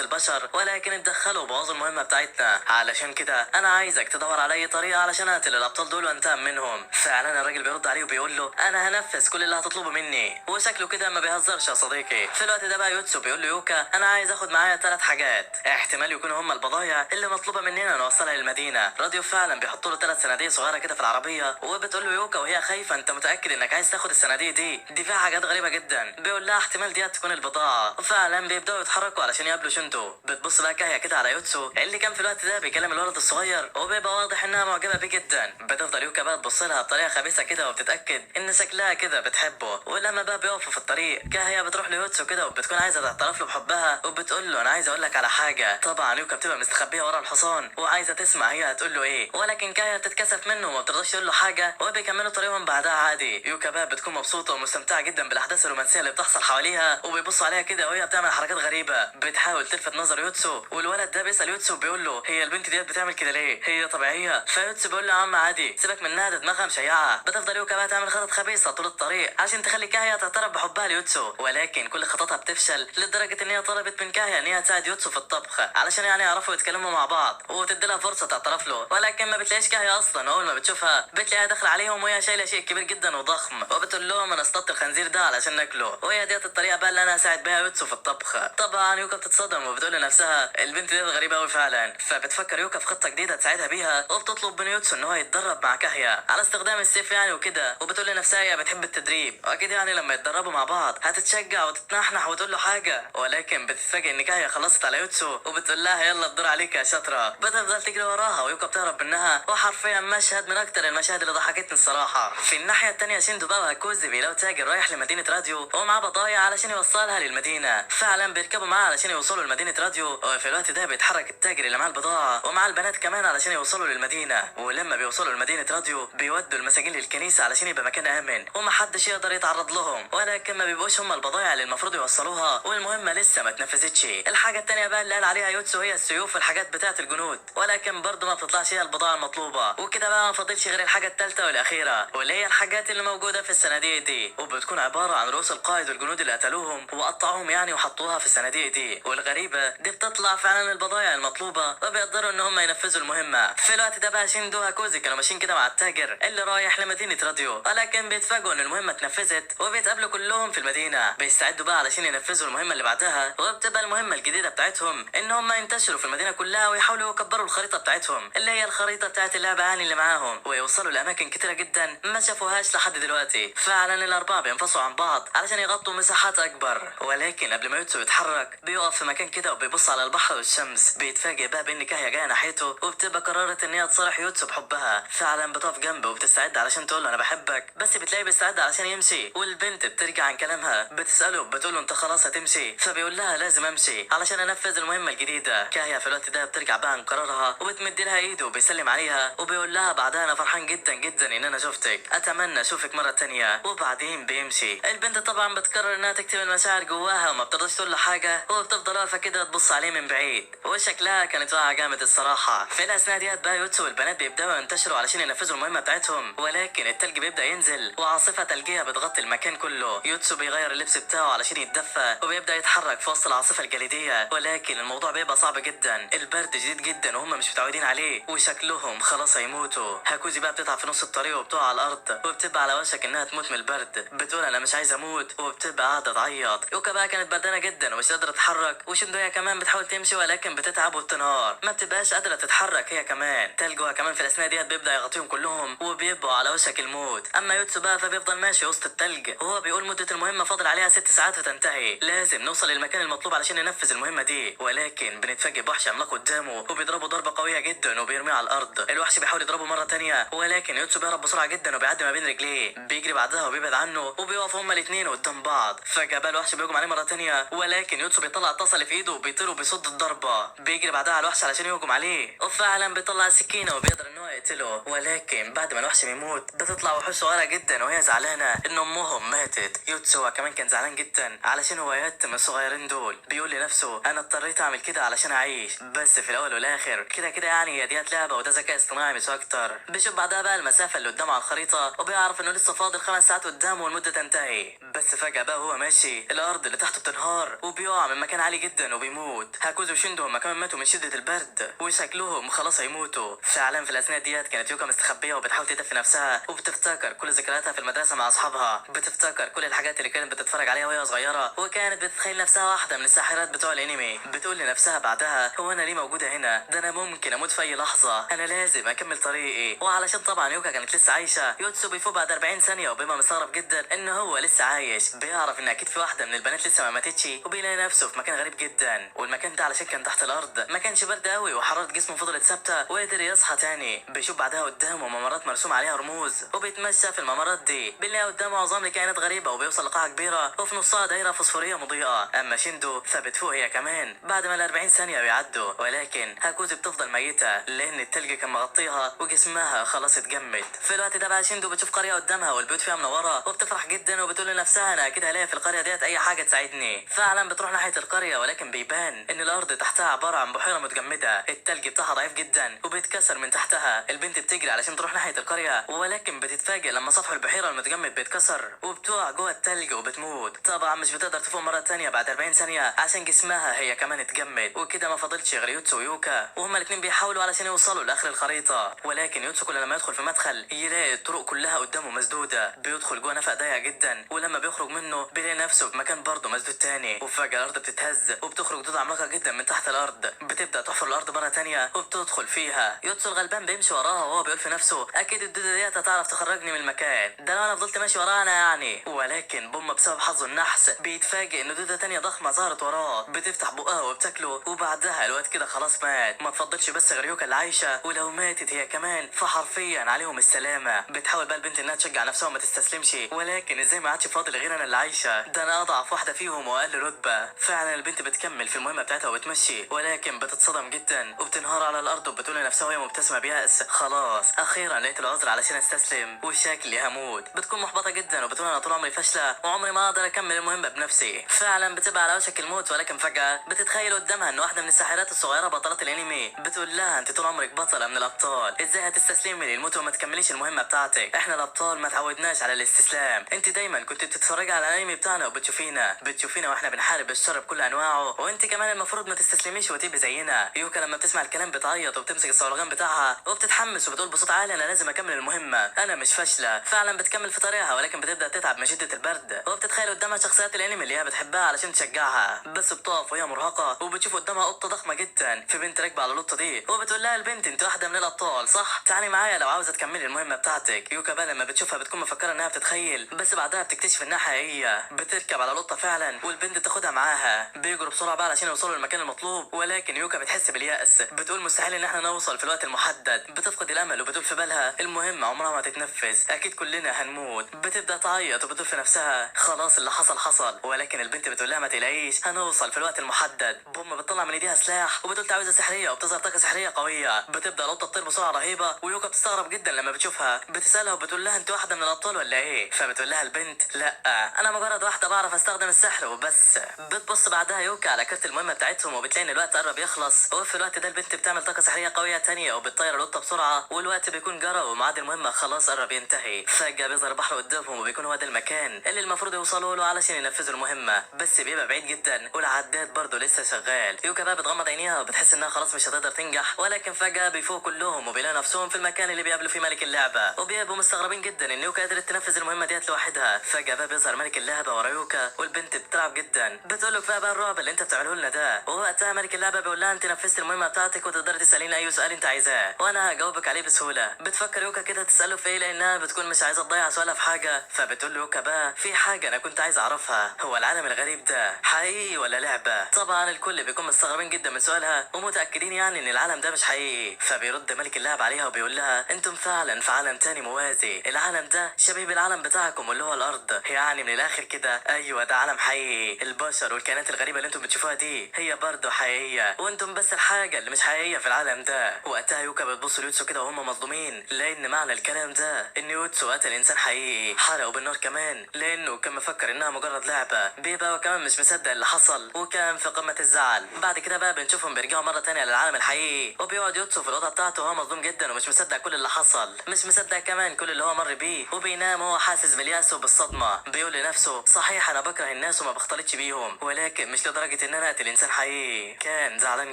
البشر ولكن اتدخلوا وبوظوا المهمة بتاعتنا، علشان كده انا عايزك تدور على اي طريقه علشان اقتل الابطال دول وانتقم منهم. فعلا الراجل بيرد عليه وبيقول له انا هنفذ كل اللي هتطلبه مني، وشكله كده ما بيهزرش يا صديقي. في الوقت ده بقى يوتسو بيقول له يوكا انا عايز اخد معايا 3 حاجات احتمال يكونوا هم البضايع اللي مطلوبه مننا نوصلها للمدينة. راديو فعلا بيحط له 3 صناديق صغيرة كده في العربية، وبتقول له يوكا وهي خايفة انت متاكد انك عايز تاخد الصناديق دي؟ دي فيها حاجات غريبة جدا. بيقول لها احتمال دي تكون البضاعة. وفعلا بيبداوا يتحركوا علشان يقابلوا شندو. بتبص بقى كاهيا كده على يوتسو اللي كان في الوقت ده بيكلم الولد الصغير، وبيبقى واضح انها معجبه بيه جدا. بتفضل يوكا بقى تبص لها بطريقة خبيثة كده وبتتاكد ان شكلها كده بتحبه. ولما بقى بيقفوا في الطريق كاهيا بتروح ليوتسو كده وبتكون عايزه تعترف له بحبها، وبتقول له انا عايزه اقول لك على حاجة. طبعا يوكا بتبقى مستخبيه ورا الحصان وعايزه تسمع هي هتقول له ايه، ولكن كاهيا بتتكسف منه وما بترضاش تقول له حاجة، وبيكملوا طريقهم بعدها عادي. يوكا بقى بتكون مبسوطة ومستمتعه جدا بالاحداث الرومانسية اللي بتحصل حواليها، وبيبصوا عليها كده وهي بتعمل حركات غريبة بتحاول تلفت نظر يوتسو. والولد ده بيسال يوتسو بيقول له هي البنت ديت بتعمل كده ليه؟ هي طبيعية؟ فيوتسو بيقول له يا عم عادي سيبك منها ده دماغها مشيعه. بتفضل يوكا بقى تعمل خطط خبيثة طول الطريق عشان تخلي كاهيا تعترف بحبها ليوتسو، ولكن كل خططها بتفشل لدرجة ان هي طلبت من كاهيا ان هي تساعد يوتسو في الطبخ علشان يعني يعرفوا يتكلموا مع بعض وتدي لها فرصة تعترف له، ولكن ما بتلاقيش كاهيا اصلا. اول ما بتشوفها بتلاقيها داخله عليهم وهي شايله شيء كبير جدا وضخم، وبتقول لهم انا اصطدت الخنزير ده علشان ناكله، وهي ديت الطريقة بقى اللي انا هساعد بيها يوتسو في الطبخ. طبعا يوكا بتتصدم وبتقول لنفسها البنت دي غريبة قوي فعلا. فبتفكر يوكا في خطه جديدة تساعدها بيها، وبتطلب من يوتسو ان هو يتدرب مع كاهيا على استخدام السيف يعني وكده، وبتقول لنفسها هي بتحب التدريب واكيد يعني لما يتدربوا مع بعض هتتشجع وتتنحنح وتقول له حاجة. ولكن بتتفاجئ ان كاهيا خلصت على يوتسو وبتقول لها يلا الدور عليك يا شاطرة. بتفضل تجري وراها ويوكا بتهرب منها، وحرفيا مشهد من اكتر المشاهد اللي ضحكتني الصراحة. في الناحية الثانية شندو بقى وهاكوزي بيلاقوا تاجر رايح لمدينة راديو ومعاه بضايع علشان يوصلها للمدينة. فعلا بيركبوا معاه علشان يوصلوا لمدينة راديو، وفي الوقت ده بيتحرك التاجر اللي معاه البضاعة ومعاه البنات كمان علشان يوصلوا للمدينة. ولما بيوصلوا لمدينة راديو بيودوا المساجين للكنيسة علشان يبقى مكان امن ومحدش يقدر يتعرض لهم، ولكن ما بيبقوش هم البضايع اللي المفروض يوصلوها والمهمه لسه ما اتنفذتش. الحاجة الثانية بقى اللي قال عليها يوتسو هي السيوف والحاجات بتاعه الجنود، ولكن برضه ما بتطلعش هي البضاعة المطلوبة. وكده بقى ما فاضلش غير الحاجة الثالثة والاخيرة واللي هي الحاجات اللي موجودة في الصناديق دي، وبتكون عبارة عن رؤوس القائد والجنود اللي قتلوهم وقطعوهم يعني وحطوها في الصناديق دي. والغريبة دي بتطلع فعلا البضايع المطلوبة وبيقدروا ان هم ينفذوا المهمة. في الوقت ده بقى شيندو هاكوزي كانوا ماشيين كده مع التاجر اللي رايح لمدينة راديو، ولكن بيتفاجئوا ان المهمة اتنفذت وبيتقابلوا كلهم في المدينة. بيستعدوا بقى علشان ينفذوا المهمة اللي بعدها، وبتبقى المهمة الجديدة بتاعتهم ان هم ينتشروا في المدينة كلها ويحاولوا يكبروا الخريطة بتاعتهم اللي هي الخريطة بتاعت اللعبة يعني اللي معاهم، ويوصلوا لاماكن كتيرة جدا ما شافوهاش لحد دلوقتي. فعلا الاربعة بينفصلوا عن بعض علشان يغطوا مساحات اكبر، ولكن قبل ما يوتسو يتحرك بيقف في مكان كده وبيبص على البحر والشمس. بيتفاجئ بقى بان كاهيا جاية ناحيته وبتبقى قررت ان هي تصالح يوتسو بحبها. فعلا بتقف جنبه وبتستعد علشان تقول له انا بحبك، بس بتلاقيه بيستعد علشان يمشي، والبنت بترجع عن كلامها بتساله بتقول له انت خلاص هتمشي؟ فبيقول لها لازم امشي علشان انفذ المهمة الجديدة. كاهيا في الوقت ده بترجع بقى عن قرارها وبتمد لها ايده وبيسلم عليها وبيقول لها بعدها انا فرحان جدا جدا ان انا شفتك، اتمنى اشوفك مرة تانية. وبعدين بيمشي. البنت طبعا بتقرر انها تكتم المشاعر جواها وما بترضاش تقول له حاجة، وبتفضل واقفة كده تبص عليه من بعيد، وشكلها كانت واقعه جامد الصراحة. في الاثناء ديت بقى يوتسو والبنات بيبداوا ينتشروا علشان ينفذوا المهمة بتاعتهم، ولكن التلج بيبدا ينزل وعاصفه ثلجيه بتغطي المكان كله. يوتسو بيغير اللبس بتاعه علشان يتدفى وبيبدا يتحرك في وسط العاصفة الجليديه، ولكن الموضوع بيبقى صعب جدا، البرد شديد جدا وهم مش متعودين عليه وشكلهم خلاص هيموتوا. هاكوزي بقى بتتعب في نص الطريق وبتقع على الارض وبتبقى على وشك انها تموت من البرد، بتقول انا مش عايزه اموت وبتبقى قاعدة تعيط. يوكا بقى كانت بردانه جدا ومش قادرة تتحرك، وشندويا كمان بتحاول تمشي ولكن بتتعب وبتنهار، ما بتبقاش قادرة تتحرك هي كمان. تلجوها كمان في الاثناء ديت بيبدا يغطيهم كلهم وبيبقوا على وشك الموت. اما يوتسو بقى فبيفضل ماشي وسط التلج وهو بيقول مده المهمة فاضل عليها 6 ساعات وتنتهي، لازم نوصل للمكان المطلوب علشان ننفذ المهمة دي. ولكن بنتفاجئ بوحش عملاق قدامه وبيضربه ضربه قوية جدا وبيرميه على الارض. الوحش بيحاول يضربه مرة تانية ولكن يوتسو بيهرب بسرعة جدا وبيعدي ما بين رجليه، بيجري بعدها وبيبعد عنه وبيقف هما الاثنين قدام بعض. فجاة بقى الوحش بيهجم عليه مرة تانية ولكن يوتسو بيطلع الطاسه اللي في ايده وبيطير وبيصد الضربة. بيجري بعدها على الوحش علشان يهجم عليه وفعلا بيطلع السكينة وبيقدر ان هو يقتله، ولكن بعد ما الوحش بيموت بتطلع وحوش صغيرة جدا وهي زعلانة ان امهم ماتت. يوتسو هو كمان كان زعلان جدا علشان هو يتم الصغيرين دول، بيقول لنفسه انا اضطريت اعمل كده علشان اعيش، بس في الاول والاخر كده كده يعني هي ديت لعبه وده ذكاء اصطناعي مش اكتر. بيشوف بعدها بقى المسافة اللي قدامه على الخريطة وبيعرف انه لسه فاضل 5 ساعات قدامه والمدة تنتهي. بس فجاة بقى وهو ماشي الارض اللي تحته بتنهار وبيقع من مكان عالي جدا وبيموت. هاكوزو وشيندو هما كمان ماتوا من شده البرد وشكلهم خلاص هيموتوا. فعلا في الاثناء ديت كانت يوكا مستخبيه وبتحاول تدفي نفسها وبتفتكر كل ذكرياتها في المدرسة مع اصحابها، بتفتكر كل الحاجات اللي كانت بتتفرج عليها وهي صغيرة، وكانت بتتخيل نفسها واحدة من الساحرات بتوع الانمي. بتقول لنفسها بعدها هو انا ليه موجودة هنا؟ ده انا ممكن اموت في اي لحظة، انا لازم اكمل طريقي. وعلشان طبعا يوكا كانت لسه عايشه، يوتسو بيفوق بعد 40 ثانية وبيبقى مستغرب جدا ان هو لسه عايش. بيعرف ان اكيد في واحدة من البنات لسه ما ماتتش، وبيلاقي نفسه في مكان غريب جدا، والمكان ده علشان كان تحت الارض ما كانش برد قوي وحرارة جسمه فضلت ثابتة وقدر يصحى تاني. بيشوف بعدها قدامه ممرات مرسوم عليها رموز وبيتمشى في الممرات دي، بنلاقي قدامه عظام لكائنات غريبة وبيوصل لقاعه كبيرة وفي نصها دايرة فوسفوريه مضيئة. اما شيندو فبتفوق هي كمان بعد ما ال 40 ثانية بيعدوا، ولكن هاكوزي بتفضل ميته لان التلج كان مغطيها وجسمها خلاص اتجمد. في الوقت ده بقى شيندو بتشوف قرية قدامها والبيوت فيها منورة وبتفرح جدا وبتقول لنفسها انا اكيد هلاقي في القرية ديت اي حاجة تساعدني. فعلا بتروح ناحية القرية، ولكن بيبان ان الارض تحتها عبارة عن بحيرة متجمده، التلج بتاعها ضعيف جدا وبيتكسر من تحتها. البنت بتجري علشان تروح ناحية القرية، ولكن بتتفاجئ لما سطح البحيرة المتجمد بيتكسر وبتقع جوه التلج وبتموت. طبعا مش بتقدر تفوق مرة تانية بعد 40 ثانية عشان جسمها هي كمان اتجمد، وكده ما فاضلش غير يوتسو ويوكا، وهما الاثنين بيحاولوا علشان يوصلوا لاخر الخريطة. ولكن يوتسو كل لما يدخل في مدخل يلاقي الطرق كلها قدامه مسدودة، بيدخل جوه نفق ضيق جدا، ولما بيخرج منه بيلاقي نفسه في مكان برضه مسدود تاني. وفجاة الارض بتتهز وبتخرج دودة عملاقة جدا من تحت الارض، بتبدا تحفر الارض مرة تانية وبتدخل فيها. يوتسو الغلبان بيمشي وراها وهو بيقول في نفسه اكيد الدودة ديت هتعرف تخرجني من المكان ده لو انا فضلت ماشي وراها انا يعني. ولكن بوم بسبب حظه النحس بيتفاجئ ان دوده تانية ضخمة ظهرت وراه، بتفتح بقها وبتاكله، وبعدها الواد كده خلاص مات. ما تفضلش بس غير يوكا اللي عايشه، ولو ماتت هي كمان فحرفيا عليهم السلامة. بتحاول بقى البنت انها تشجع نفسها وما تستسلمش، ولكن ازاي ما عادش فاضل غير انا اللي عايشه؟ ده انا اضعف واحدة فيهم واقل رتبه. فعلا البنت بتكمل في المهمة بتاعتها وبتمشي، ولكن بتتصدم جدا وبتنهار على الارض وبتقول لنفسها وهي مبتسمة بيأس خلاص اخيرا لقيت العذر علشان استسلم وشكلي هموت. بتكون محبطة جدا وبتقول انا طول عمري فاشلة وعمري ما اقدر اكمل المهمة بنفسي. فعلا بتبقى على وشك الموت، ولكن فجاة بتتخيل قدامها ان واحدة من الساحرات الصغيرة بطلات الانمي بتقول لها انت طول عمرك بطلة من الابطال، ازاي هتستسلمي للموت وما تكمليش المهمة بتاعتك؟ احنا الابطال ما تعودناش على الاستسلام، انت دايما كنت بتتفرجي على الانمي بتاعنا وبتشوفينا واحنا بنحارب الشر بكل انواعه، وانت كمان المفروض ما تستسلميش وتبقي زينا. يوكا لما بتسمع الكلام بتعيط وبتمسك الصولجان بتاعها وبتتحمس وبتقول بصوت عالي انا لازم اكمل المهمة، انا مش فاشلة. فعلا بتكمل في طريقها، ولكن بتبدا تتعب من شده البرد، وبتتخيل قدامها شخصيات الانمي اللي هي بتحبها علشان تشجعها، بس بتقف وهي مرهقة وبتشوف قدامها قطة ضخمة جدا، في بنت راكبه على القطة دي وبتقول لها البنت انت واحدة من الابطال صح؟ تعالي معايا لو عاوزه تكملي المهمة بتاعتك. يوكا بقى لما بتشوفها بتكون مفكرة انها بتتخيل، بس بعدها بتكتشف انها حقيقية، بتركب على القطة فعلا والبنت تاخدها معاها. بيجروا بسرعة بقى علشان يوصلوا للمكان المطلوب، ولكن يوكا بتحس باليأس، بتقول مستحيل ان احنا نوصل في الوقت المحدد، بتفقد الامل وبتقول في بالها المهمة عمرها ما تتنفذ، اكيد كلنا هنموت. بتبدا تعيط وبتقول في نفسها خلاص اللي حصل حصل، ولكن البنت بتقول لها ما تقلقيش هنوصل في الوقت المحدد. بوم بتطلع من ايديها سلاح وبتقول تعويذه سحريه وبتظهر طاقة سحريه قوية، بتبدا القطة تطير بسرعة رهيبة، ويوكا بتستغرب جدا لما بتشوفها، بتسالها وبتقول لها انت واحدة من الابطال ولا ايه؟ فبتقول لها البنت لا انا مجرد واحدة بعرف استخدم السحر وبس. بتبص بعدها يوكا على كارت المهمة بتاعتهم وبتلاقي ان الوقت قرب يخلص، وفي الوقت ده البنت بتعمل طاقة سحريه قوية تانية وبتطير القطة بسرعة، والوقت بيكون جرى وميعاد المهمة خلاص قرب ينتهي. فجاة بيظهر بحر قدامهم وبيكون هو ده المكان اللي المفروض يوصلوا له علشان ينفذوا المهمة، بس بيبقى بعيد جدا والعداد برضه لسه شغال. يوكا بقى بتغمض عينيها وبتحس انها خلاص مش هتقدر تنجح، ولكن فجاة بيفوقوا كلهم وبيلاقوا نفسهم في المكان اللي بيقابلوا فيه ملك اللعبة، وبيبقوا مستغربين جدا ان يوكا قدرت تنفذ المهمة ديت لوحدها. فجاة بقى بيظهر ملك اللعبة ورا يوكا والبنت بتلعب جدا، بتقول له كفاية بقى الرعب اللي انت بتعمله لنا ده. ووقتها ملك اللعبة بيقول لها انت نفذت المهمة بتاعتك وتقدري تساليني اي سؤال انت عايزاه وانا هجاوبك عليه بسهولة. بتفكر يوكا كده تساله في ايه لانها بتكون مش عايزه تضيع سؤالها في حاجة، فبتقول له يوكا بقى في حاجة انا كنت عايز اعرفها، هو العالم الغريب ده حقيقي ولا لعبه؟ طبعا الكل بيكون مستغربين جدا من سؤالها ومتاكدين يعني ان العالم ده مش حقيقي. فبيرد ملك اللعب عليها وبيقول لها انتم فعلا في عالم تاني موازي، العالم ده شبيه بالعالم بتاعكم واللي هو الارض، يعني من الاخر كده ايوه ده عالم حقيقي، البشر والكائنات الغريبة اللي انتم بتشوفوها دي هي برضه حقيقية، وانتم بس الحاجة اللي مش حقيقية في العالم ده. وقتها يوكا بتبص ليوتسو كده وهم مصدومين، لان معنى الكلام ده ان يوتسو قتل انسان حقيقي، حرقه بالنار كمان لانه كان مفكر انها مجرد لعبه. بيبقى وكمان مش مصدق اللي حصل وكان في قمة الزعل. بعد كده بقى بنشوفهم بيرجعوا مرة تانية للعالم الحقيقي، وبيقعد يوتسو في الاوضة بتاعته وهو مصدوم جدا ومش مصدق كل اللي حصل، مش مصدق كمان كل اللي هو مر بيه، وبينام وهو حاسس باليأس وبالصدمه. بيقول لنفسه صحيح انا بكره الناس وما بختلطش بيهم، ولكن مش لدرجة ان انا اقتل انسان حقيقي. كان زعلان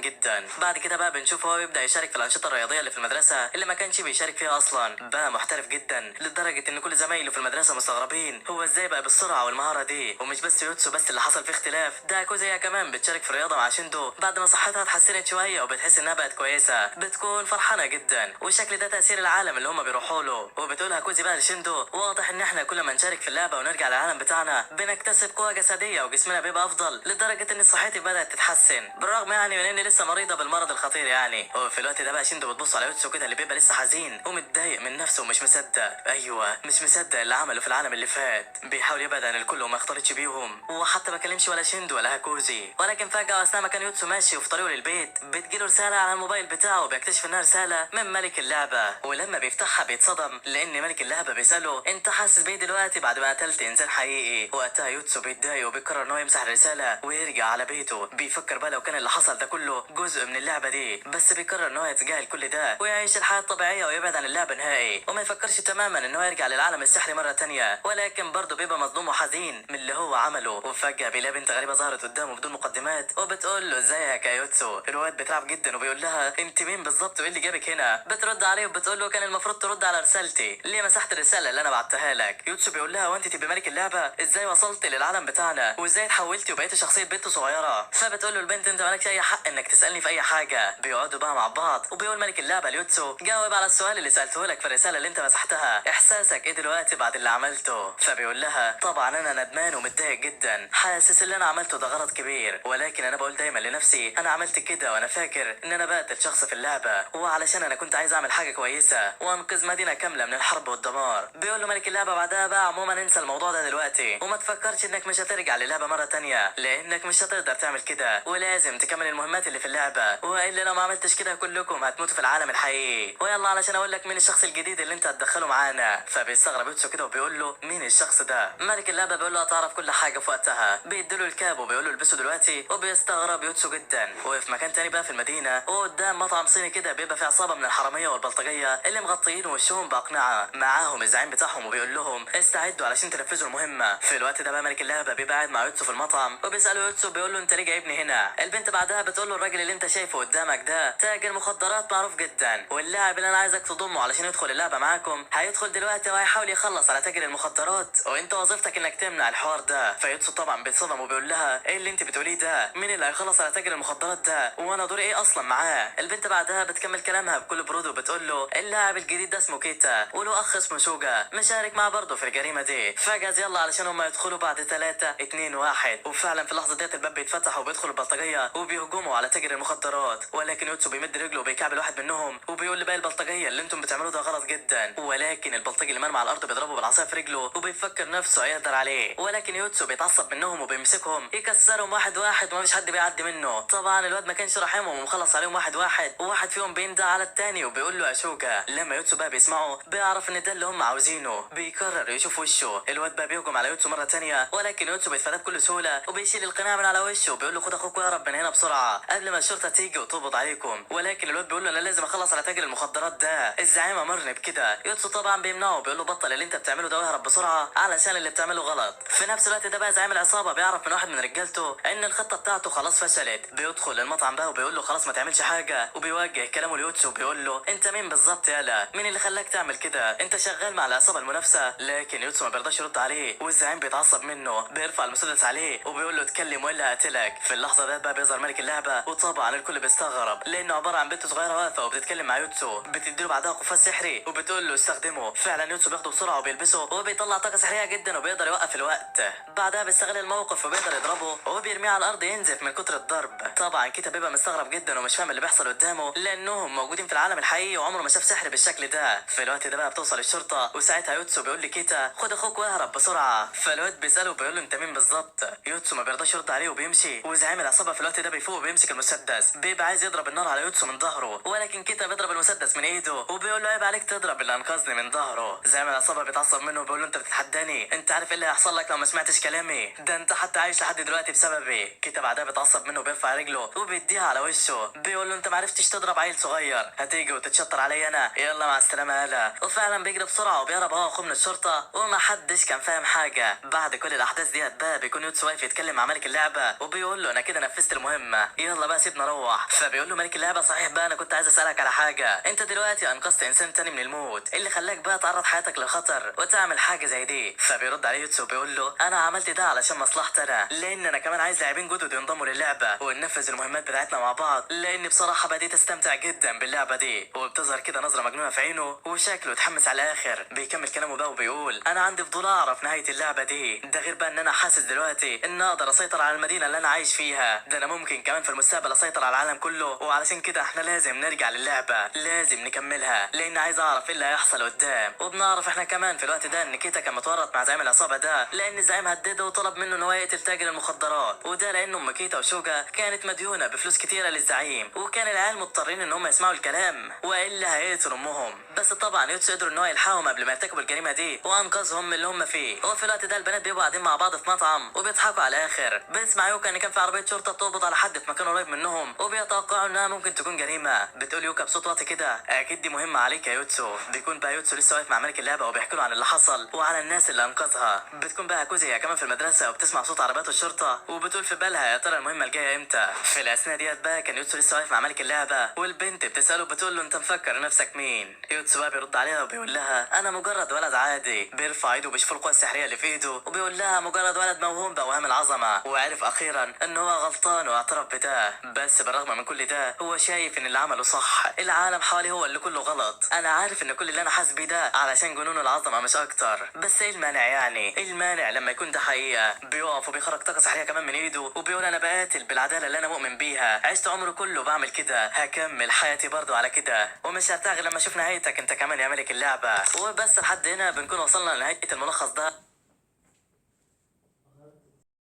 جدا. بعد كده بقى بنشوف هو بيبدا يشارك في الانشطة الرياضية اللي في المدرسة اللي ما كانش بيشارك فيها اصلا. بقى محترف جدا لدرجة ان كل زمايله في المدرسة مستغربين هو ازاي بقى بالسرعة والمهاره دي. ومش بس يوتسو بس اللي حصل فيه اختلاف، ده كوزيا كمان بتشارك في الرياضة مع شيندو بعد ما صحتها اتحسنت شوية وبتحس انها بقت كويسة، بتكون فرحانة جدا. والشكل ده تاثير العالم اللي هم بيروحوا له. وبتقولها كوزي بقى لشيندو واضح ان احنا كل ما نشارك في اللعبة ونرجع للعالم بتاعنا بنكتسب قوة جسدية وجسمنا بيبقى افضل، لدرجة ان صحتي بدات تتحسن بالرغم يعني من اني لسه مريضه بالمرض الخطير يعني. وفي الوقت ده بقى شيندو بتبص على يوتسو كده اللي بيبقى لسه حزين ومتضايق من نفسه ومش مصدق، ايوه مش مصدق اللي عمله في العالم اللي فات. بيحاول يبعد عن الكل وما يختلطش بيهم، وحتى ما كلمش ولا شيندو ولا هاكوزي. ولكن فجاة اثناء ما كان يوتسو ماشي وفي طريقه للبيت بتجيله رسالة على الموبايل بتاعه، بيكتشف انها رسالة من ملك اللعبة. ولما بيفتحها بيتصدم لان ملك اللعبة بيساله انت حاسس بايه دلوقتي بعد ما قتلت انسان حقيقي. وقتها يوتسو بيتضايق وبيقرر ان هو يمسح الرسالة ويرجع على بيته. بيفكر بقى لو كان اللي حصل ده كله جزء من اللعبة دي، بس بيقرر ان هو يتجاهل كل ده ويعيش الحياة الطبيعية ويبعد عن اللعبة نهائي، وما يفكرش تماما ان هو يرجع للعالم السحري مرة تانية. ولكن برضه بيبقى مصدوم وحزين من اللي هو عمله. وفجاة بيلاقي بنت غريبة ظهرت قدامه بدون مقدمات وبتقول له ازيك يا يوتسو. الواد بيترعب جدا وبيقول لها انت مين بالظبط وايه اللي جابك هنا؟ بترد عليه وبتقول له كان المفروض ترد على رسالتي، ليه مسحت الرسالة اللي انا بعتها لك؟ يوتسو بيقول لها وانت تبقي ملك اللعبة، ازاي وصلت للعالم بتاعنا وازاي اتحولتي وبقيتي شخصية بنت صغيرة؟ فبتقول له البنت انت مالكش اي حق انك تسالني في اي حاجة. بيقعدوا بقى مع بعض وبيقول ملك اللعبة ليوتسو جاوب على السؤال اللي سالته لك في الرسالة اللي انت مسحتها، احساسك ايه دلوقتي بعد اللي عملته؟ فبيقول لها طبعا انا ندمان ومتضايق جدا، حاسس اللي انا عملته ده غلط كبير، ولكن انا بقول دايما لنفسي انا عملت كده وانا فاكر ان انا بقتل شخص في اللعبة، وعلشان انا كنت عايز اعمل حاجة كويسة وانقذ مدينة كاملة من الحرب والدمار. بيقول له ملك اللعبة بعدها بقى عموما انسى الموضوع ده دلوقتي وما تفكرش انك مش هترجع للعبة مرة تانية، لانك مش هتقدر تعمل كده ولازم تكمل المهمات اللي في اللعبة، والا لو ما عملتش كده كلكم هتموتوا في العالم الحقيقي. ويلا علشان اقول لك مين الشخص الجديد اللي انت هتدخله معانا. فبيستغرب يوتسو كده وبيقول له مين الشخص ده؟ ملك اللعبة بيقول له هتعرف كل حاجة في وقتها. بيديله الكاب وبيقول له البسه دلوقتي، وبيستغرب يوتسو جدا. وفي مكان تاني بقى في المدينة وقدام مطعم صيني كده بيبقى في عصابة من الحرامية والبلطجيه اللي مغطيين وشهم باقنعه، معاهم الزعيم بتاعهم وبيقول لهم استعدوا علشان تنفذوا المهمة. في الوقت ده بقى ملك اللعبة بيبقى قاعد مع يوتسو في المطعم وبيساله يوتسو بيقول له انت ليه جايبني هنا؟ البنت بعدها بتقول له الراجل اللي انت شايفه قدامك ده تاجر مخدرات معروف جدا، واللاعب اللي انا عايزك تضمه علشان يدخل اللعبة معاكم هيدخل دلوقتي وهيحاول يخلص على تاجر المخدرات، وانت وظيفتك انك تمنع الحوار ده. فيوتسو طبعا بيتصدم وبيقول لها ايه اللي انت بتقوليه ده؟ مين اللي هيخلص على تاجر المخدرات ده؟ وانا دوري ايه اصلا معاه؟ البنت بعدها بتكمل كلامها بكل برود وبتقول له اللاعب الجديد ده اسمه كيتا وله اخ اسمه شوجا مشارك معاه برضه في الجريمة دي، فجاز يلا علشان هم يدخلوا بعد 3 2 1. وفعلا في اللحظة ديت الباب بيتفتح وبيدخل البلطجيه وبيهجموا على تاجر المخدرات، ولكن يوتسو بيمد رجله وبيكعبل واحد منهم وبيقول لباقي البلطجيه اللي انتم بتعملوه ده غلط جدا، ولكن البلطجي اللي مرمى على الارض بيضربه بالعصايه في رجله وبيفكر نفسه هيقدر عليه، ولكن يوتسو بيتعصب منهم وبيمسكهم يكسرهم واحد واحد ومفيش حد بيعدي منه. طبعا الواد ما كانش راحمهم ومخلص عليهم واحد واحد، وواحد فيهم بيندى على التاني وبيقول له يا شوجا. لما يوتسو بقى بيسمعه بيعرف ان ده اللي هم عاوزينه، بيقرر يشوف وشه. الواد بقى بيهجم على يوتسو مرة تانية، ولكن يوتسو بيتفاداه بكل سهولة وبيشيل القناع من على وشه وبيقول له خد اخوك واهرب من هنا بسرعة قبل ما الشرطة تيجي وتقبض عليكم. ولكن الواد بيقول له انا لازم اخلص على تاجر المخدرات ده، الزعيم امرني بكده. يوتسو طبعا بيمنعه وبيقول له بطل اللي انت بتعمله ده واهرب بسرعة علشان اللي بتعمله غلط. في نفس الوقت ده بقى زعيم العصابة بيعرف من واحد من رجالته ان الخطة بتاعته خلاص فشلت. بيدخل المطعم بقى وبيقول له خلاص ما تعملش حاجة، وبيوجه كلامه ليوتسو وبيقول له انت مين بالظبط يالا؟ مين اللي خلاك تعمل كده؟ انت شغال مع العصابة المنافسة. لكن يوتسو ما بيرضاش يرد عليه والزعيم بيتعصب منه، بيرفع المسدس عليه وبيقول له اتكلم والا هقتلك. في اللحظة ديت بقى بيظهر ملك اللعبة، وطبعا الكل بيستغرب لانه عبارة عن بنت صغيرة واقفة وبتتكلم مع يوتسو، بتديله بعدها قفاز سحري وبتقول له استخدمه. فعلا يوتسو بياخده بسرعة وبيلبسه وبيطلع طاقة سحريه جدا وبيقدر يوقف الوقت. بعدها بيستغل الموقف وبيقدر يضربه وبيرميه على الارض ينزف من كتر الضرب. طبعا كيتا بيبقى مستغرب جدا ومش فاهم اللي بيحصل قدامه لانهم موجودين في العالم الحقيقي وعمره ما شاف سحر بالشكل ده. في الوقت ده بقى بتوصل الشرطة وساعتها يوتسو بيقول لكيتا خد اخوك واهرب بسرعة. فالواد بيساله وبيقول له انت مين بالظبط؟ يوتسو ما بيرضاش يرد عليه وبيمشي، وزعيم العصابة في الوقت ده بيفوق وبيمسك المسدس، بيبقى عايز يضرب النار على يوتسو من ظهره، ولكن كيتا بيضرب بيضرب المسدس من ايده وبيقول له عيب عليك تضرب اللي انقذني من ظهره. زعيم العصابة بيتعصب منه وبيقول له انت بتتحداني، انت عارف ايه اللي هيحصل لك لو ما سمعتش كلامي؟ ده انت حتى عايش لحد دلوقتي بسببي. كيتا بعدها بيتعصب منه وبيرفع رجله وبيديها على وشه، بيقول له انت ما عرفتش تضرب عيل صغير، هتيجي وتتشطر عليا انا، يلا مع السلامة يالا. وفعلا بيجري بسرعة وبيهرب هو واخوه من الشرطة وما حدش كان فاهم حاجة. بعد كل الاحداث ديت بقى بيكون يوتسو واقف يتكلم مع ملك اللعبة وبيقول له انا كده نفذت المهمة، يلا بقى سيبنا اروح. فبيقول له ملك اللعبة صحيح بقى انا كنت عايز اسالك على حاجة، انت دلوقتي انقذت انسان تاني من الموت، اللي خلاك بقى تعرض حياتك للخطر وتعمل حاجة زي دي؟ فبيرد عليه يوتسو وبيقول له انا عملت ده علشان مصلحتي انا، لان انا كمان عايز لاعبين جدد ينضموا للعبة وننفذ المهمات بتاعتنا مع بعض، لان بصراحة بديت استمتع جدا باللعبة دي. وبتظهر كده نظره مجنونة في عينه وشكله اتحمس على الاخر. بيكمل كلامه بقى وبيقول انا عندي فضول اعرف نهاية اللعبة دي، ده غير بقى ان انا حاسس دلوقتي ان اقدر اسيطر على المدينة اللي انا عايش فيها، ده انا ممكن كمان في المستقبل اسيطر على العالم كله، وعلشان كده احنا لازم نرجع للعبة، لازم نكملها، لان عايز اعرف ايه اللي هيحصل قدام. وبنعرف احنا كمان في الوقت ده ان كيتا كان متورط مع زعيم العصابة ده، لان الزعيم هدده وطلب منه ان هو يقتل تاجر المخدرات، وده لان ام كيتا وشوجا كانت مديونه بفلوس كتيرة للزعيم، وكان العيال مضطرين ان هم يسمعوا الكلام والا هيقتلوا امهم. بس طبعا يوتسو قدروا ان هو يلحقهم قبل ما يرتكبوا الجريمة دي وانقذهم من اللي هم فيه. وفي الوقت ده البنات بيبقوا قاعدين مع بعض في مطعم وبيضحكوا على الاخر. بنسمع يوكا ان كان في عربية شرطه بتقبض على حد في مكان قريب منهم وبيتوقعوا انها ممكن تكون جريمة. بتقول يوكا بصوت واطي كده اكيد دي مهمة عليك يا يوتسو. بيكون بقى يوتسو لسه واقف مع ملك اللعبة وبيحكي له عن اللي حصل وعلى الناس اللي انقذها. بتكون بقى كوزي هي كمان في المدرسة وبتسمع صوت عربيات الشرطة وبتقول في بالها يا ترى المهمة الجاية امتى. في الاثناء ديت بقى كان يوتسو لسه واقف مع ملك اللعبة والبنت بتساله بتقول له انت مفكر نفسك مين؟ يوتسو بقى بيرد عليها وبيقول لها انا مجرد ولد عادي. بيرفع ايده وبيشوف القوة السحريه اللي في ايده وبيقول لها مجرد ولد موهوم باوهام العظمة، وعرف اخيرا ان هو غلطان واعترف بده. بس بالرغم من كل ده هو شايف ان اللي عمله صح، العالم حواليه هو اللي كله غلط، انا عارف ان كل اللي انا حاسس بيه ده علشان جنون العظمة مش اكتر، بس ايه المانع يعني؟ ايه المانع لما يكون ده حقيقة؟ بيقف وبيخرج طاقة سحريه كمان من ايده وبيقول انا بقاتل بالعدالة اللي انا مؤمن بيها، عشت عمري كله بعمل كده، هكمل حياتي برضو على كده، ومش هرتاح غير لما اشوف نهايتك انت كمان يا ملك اللعبة. وبس لحد هنا بنكون وصلنا لنهاية الملخص ده.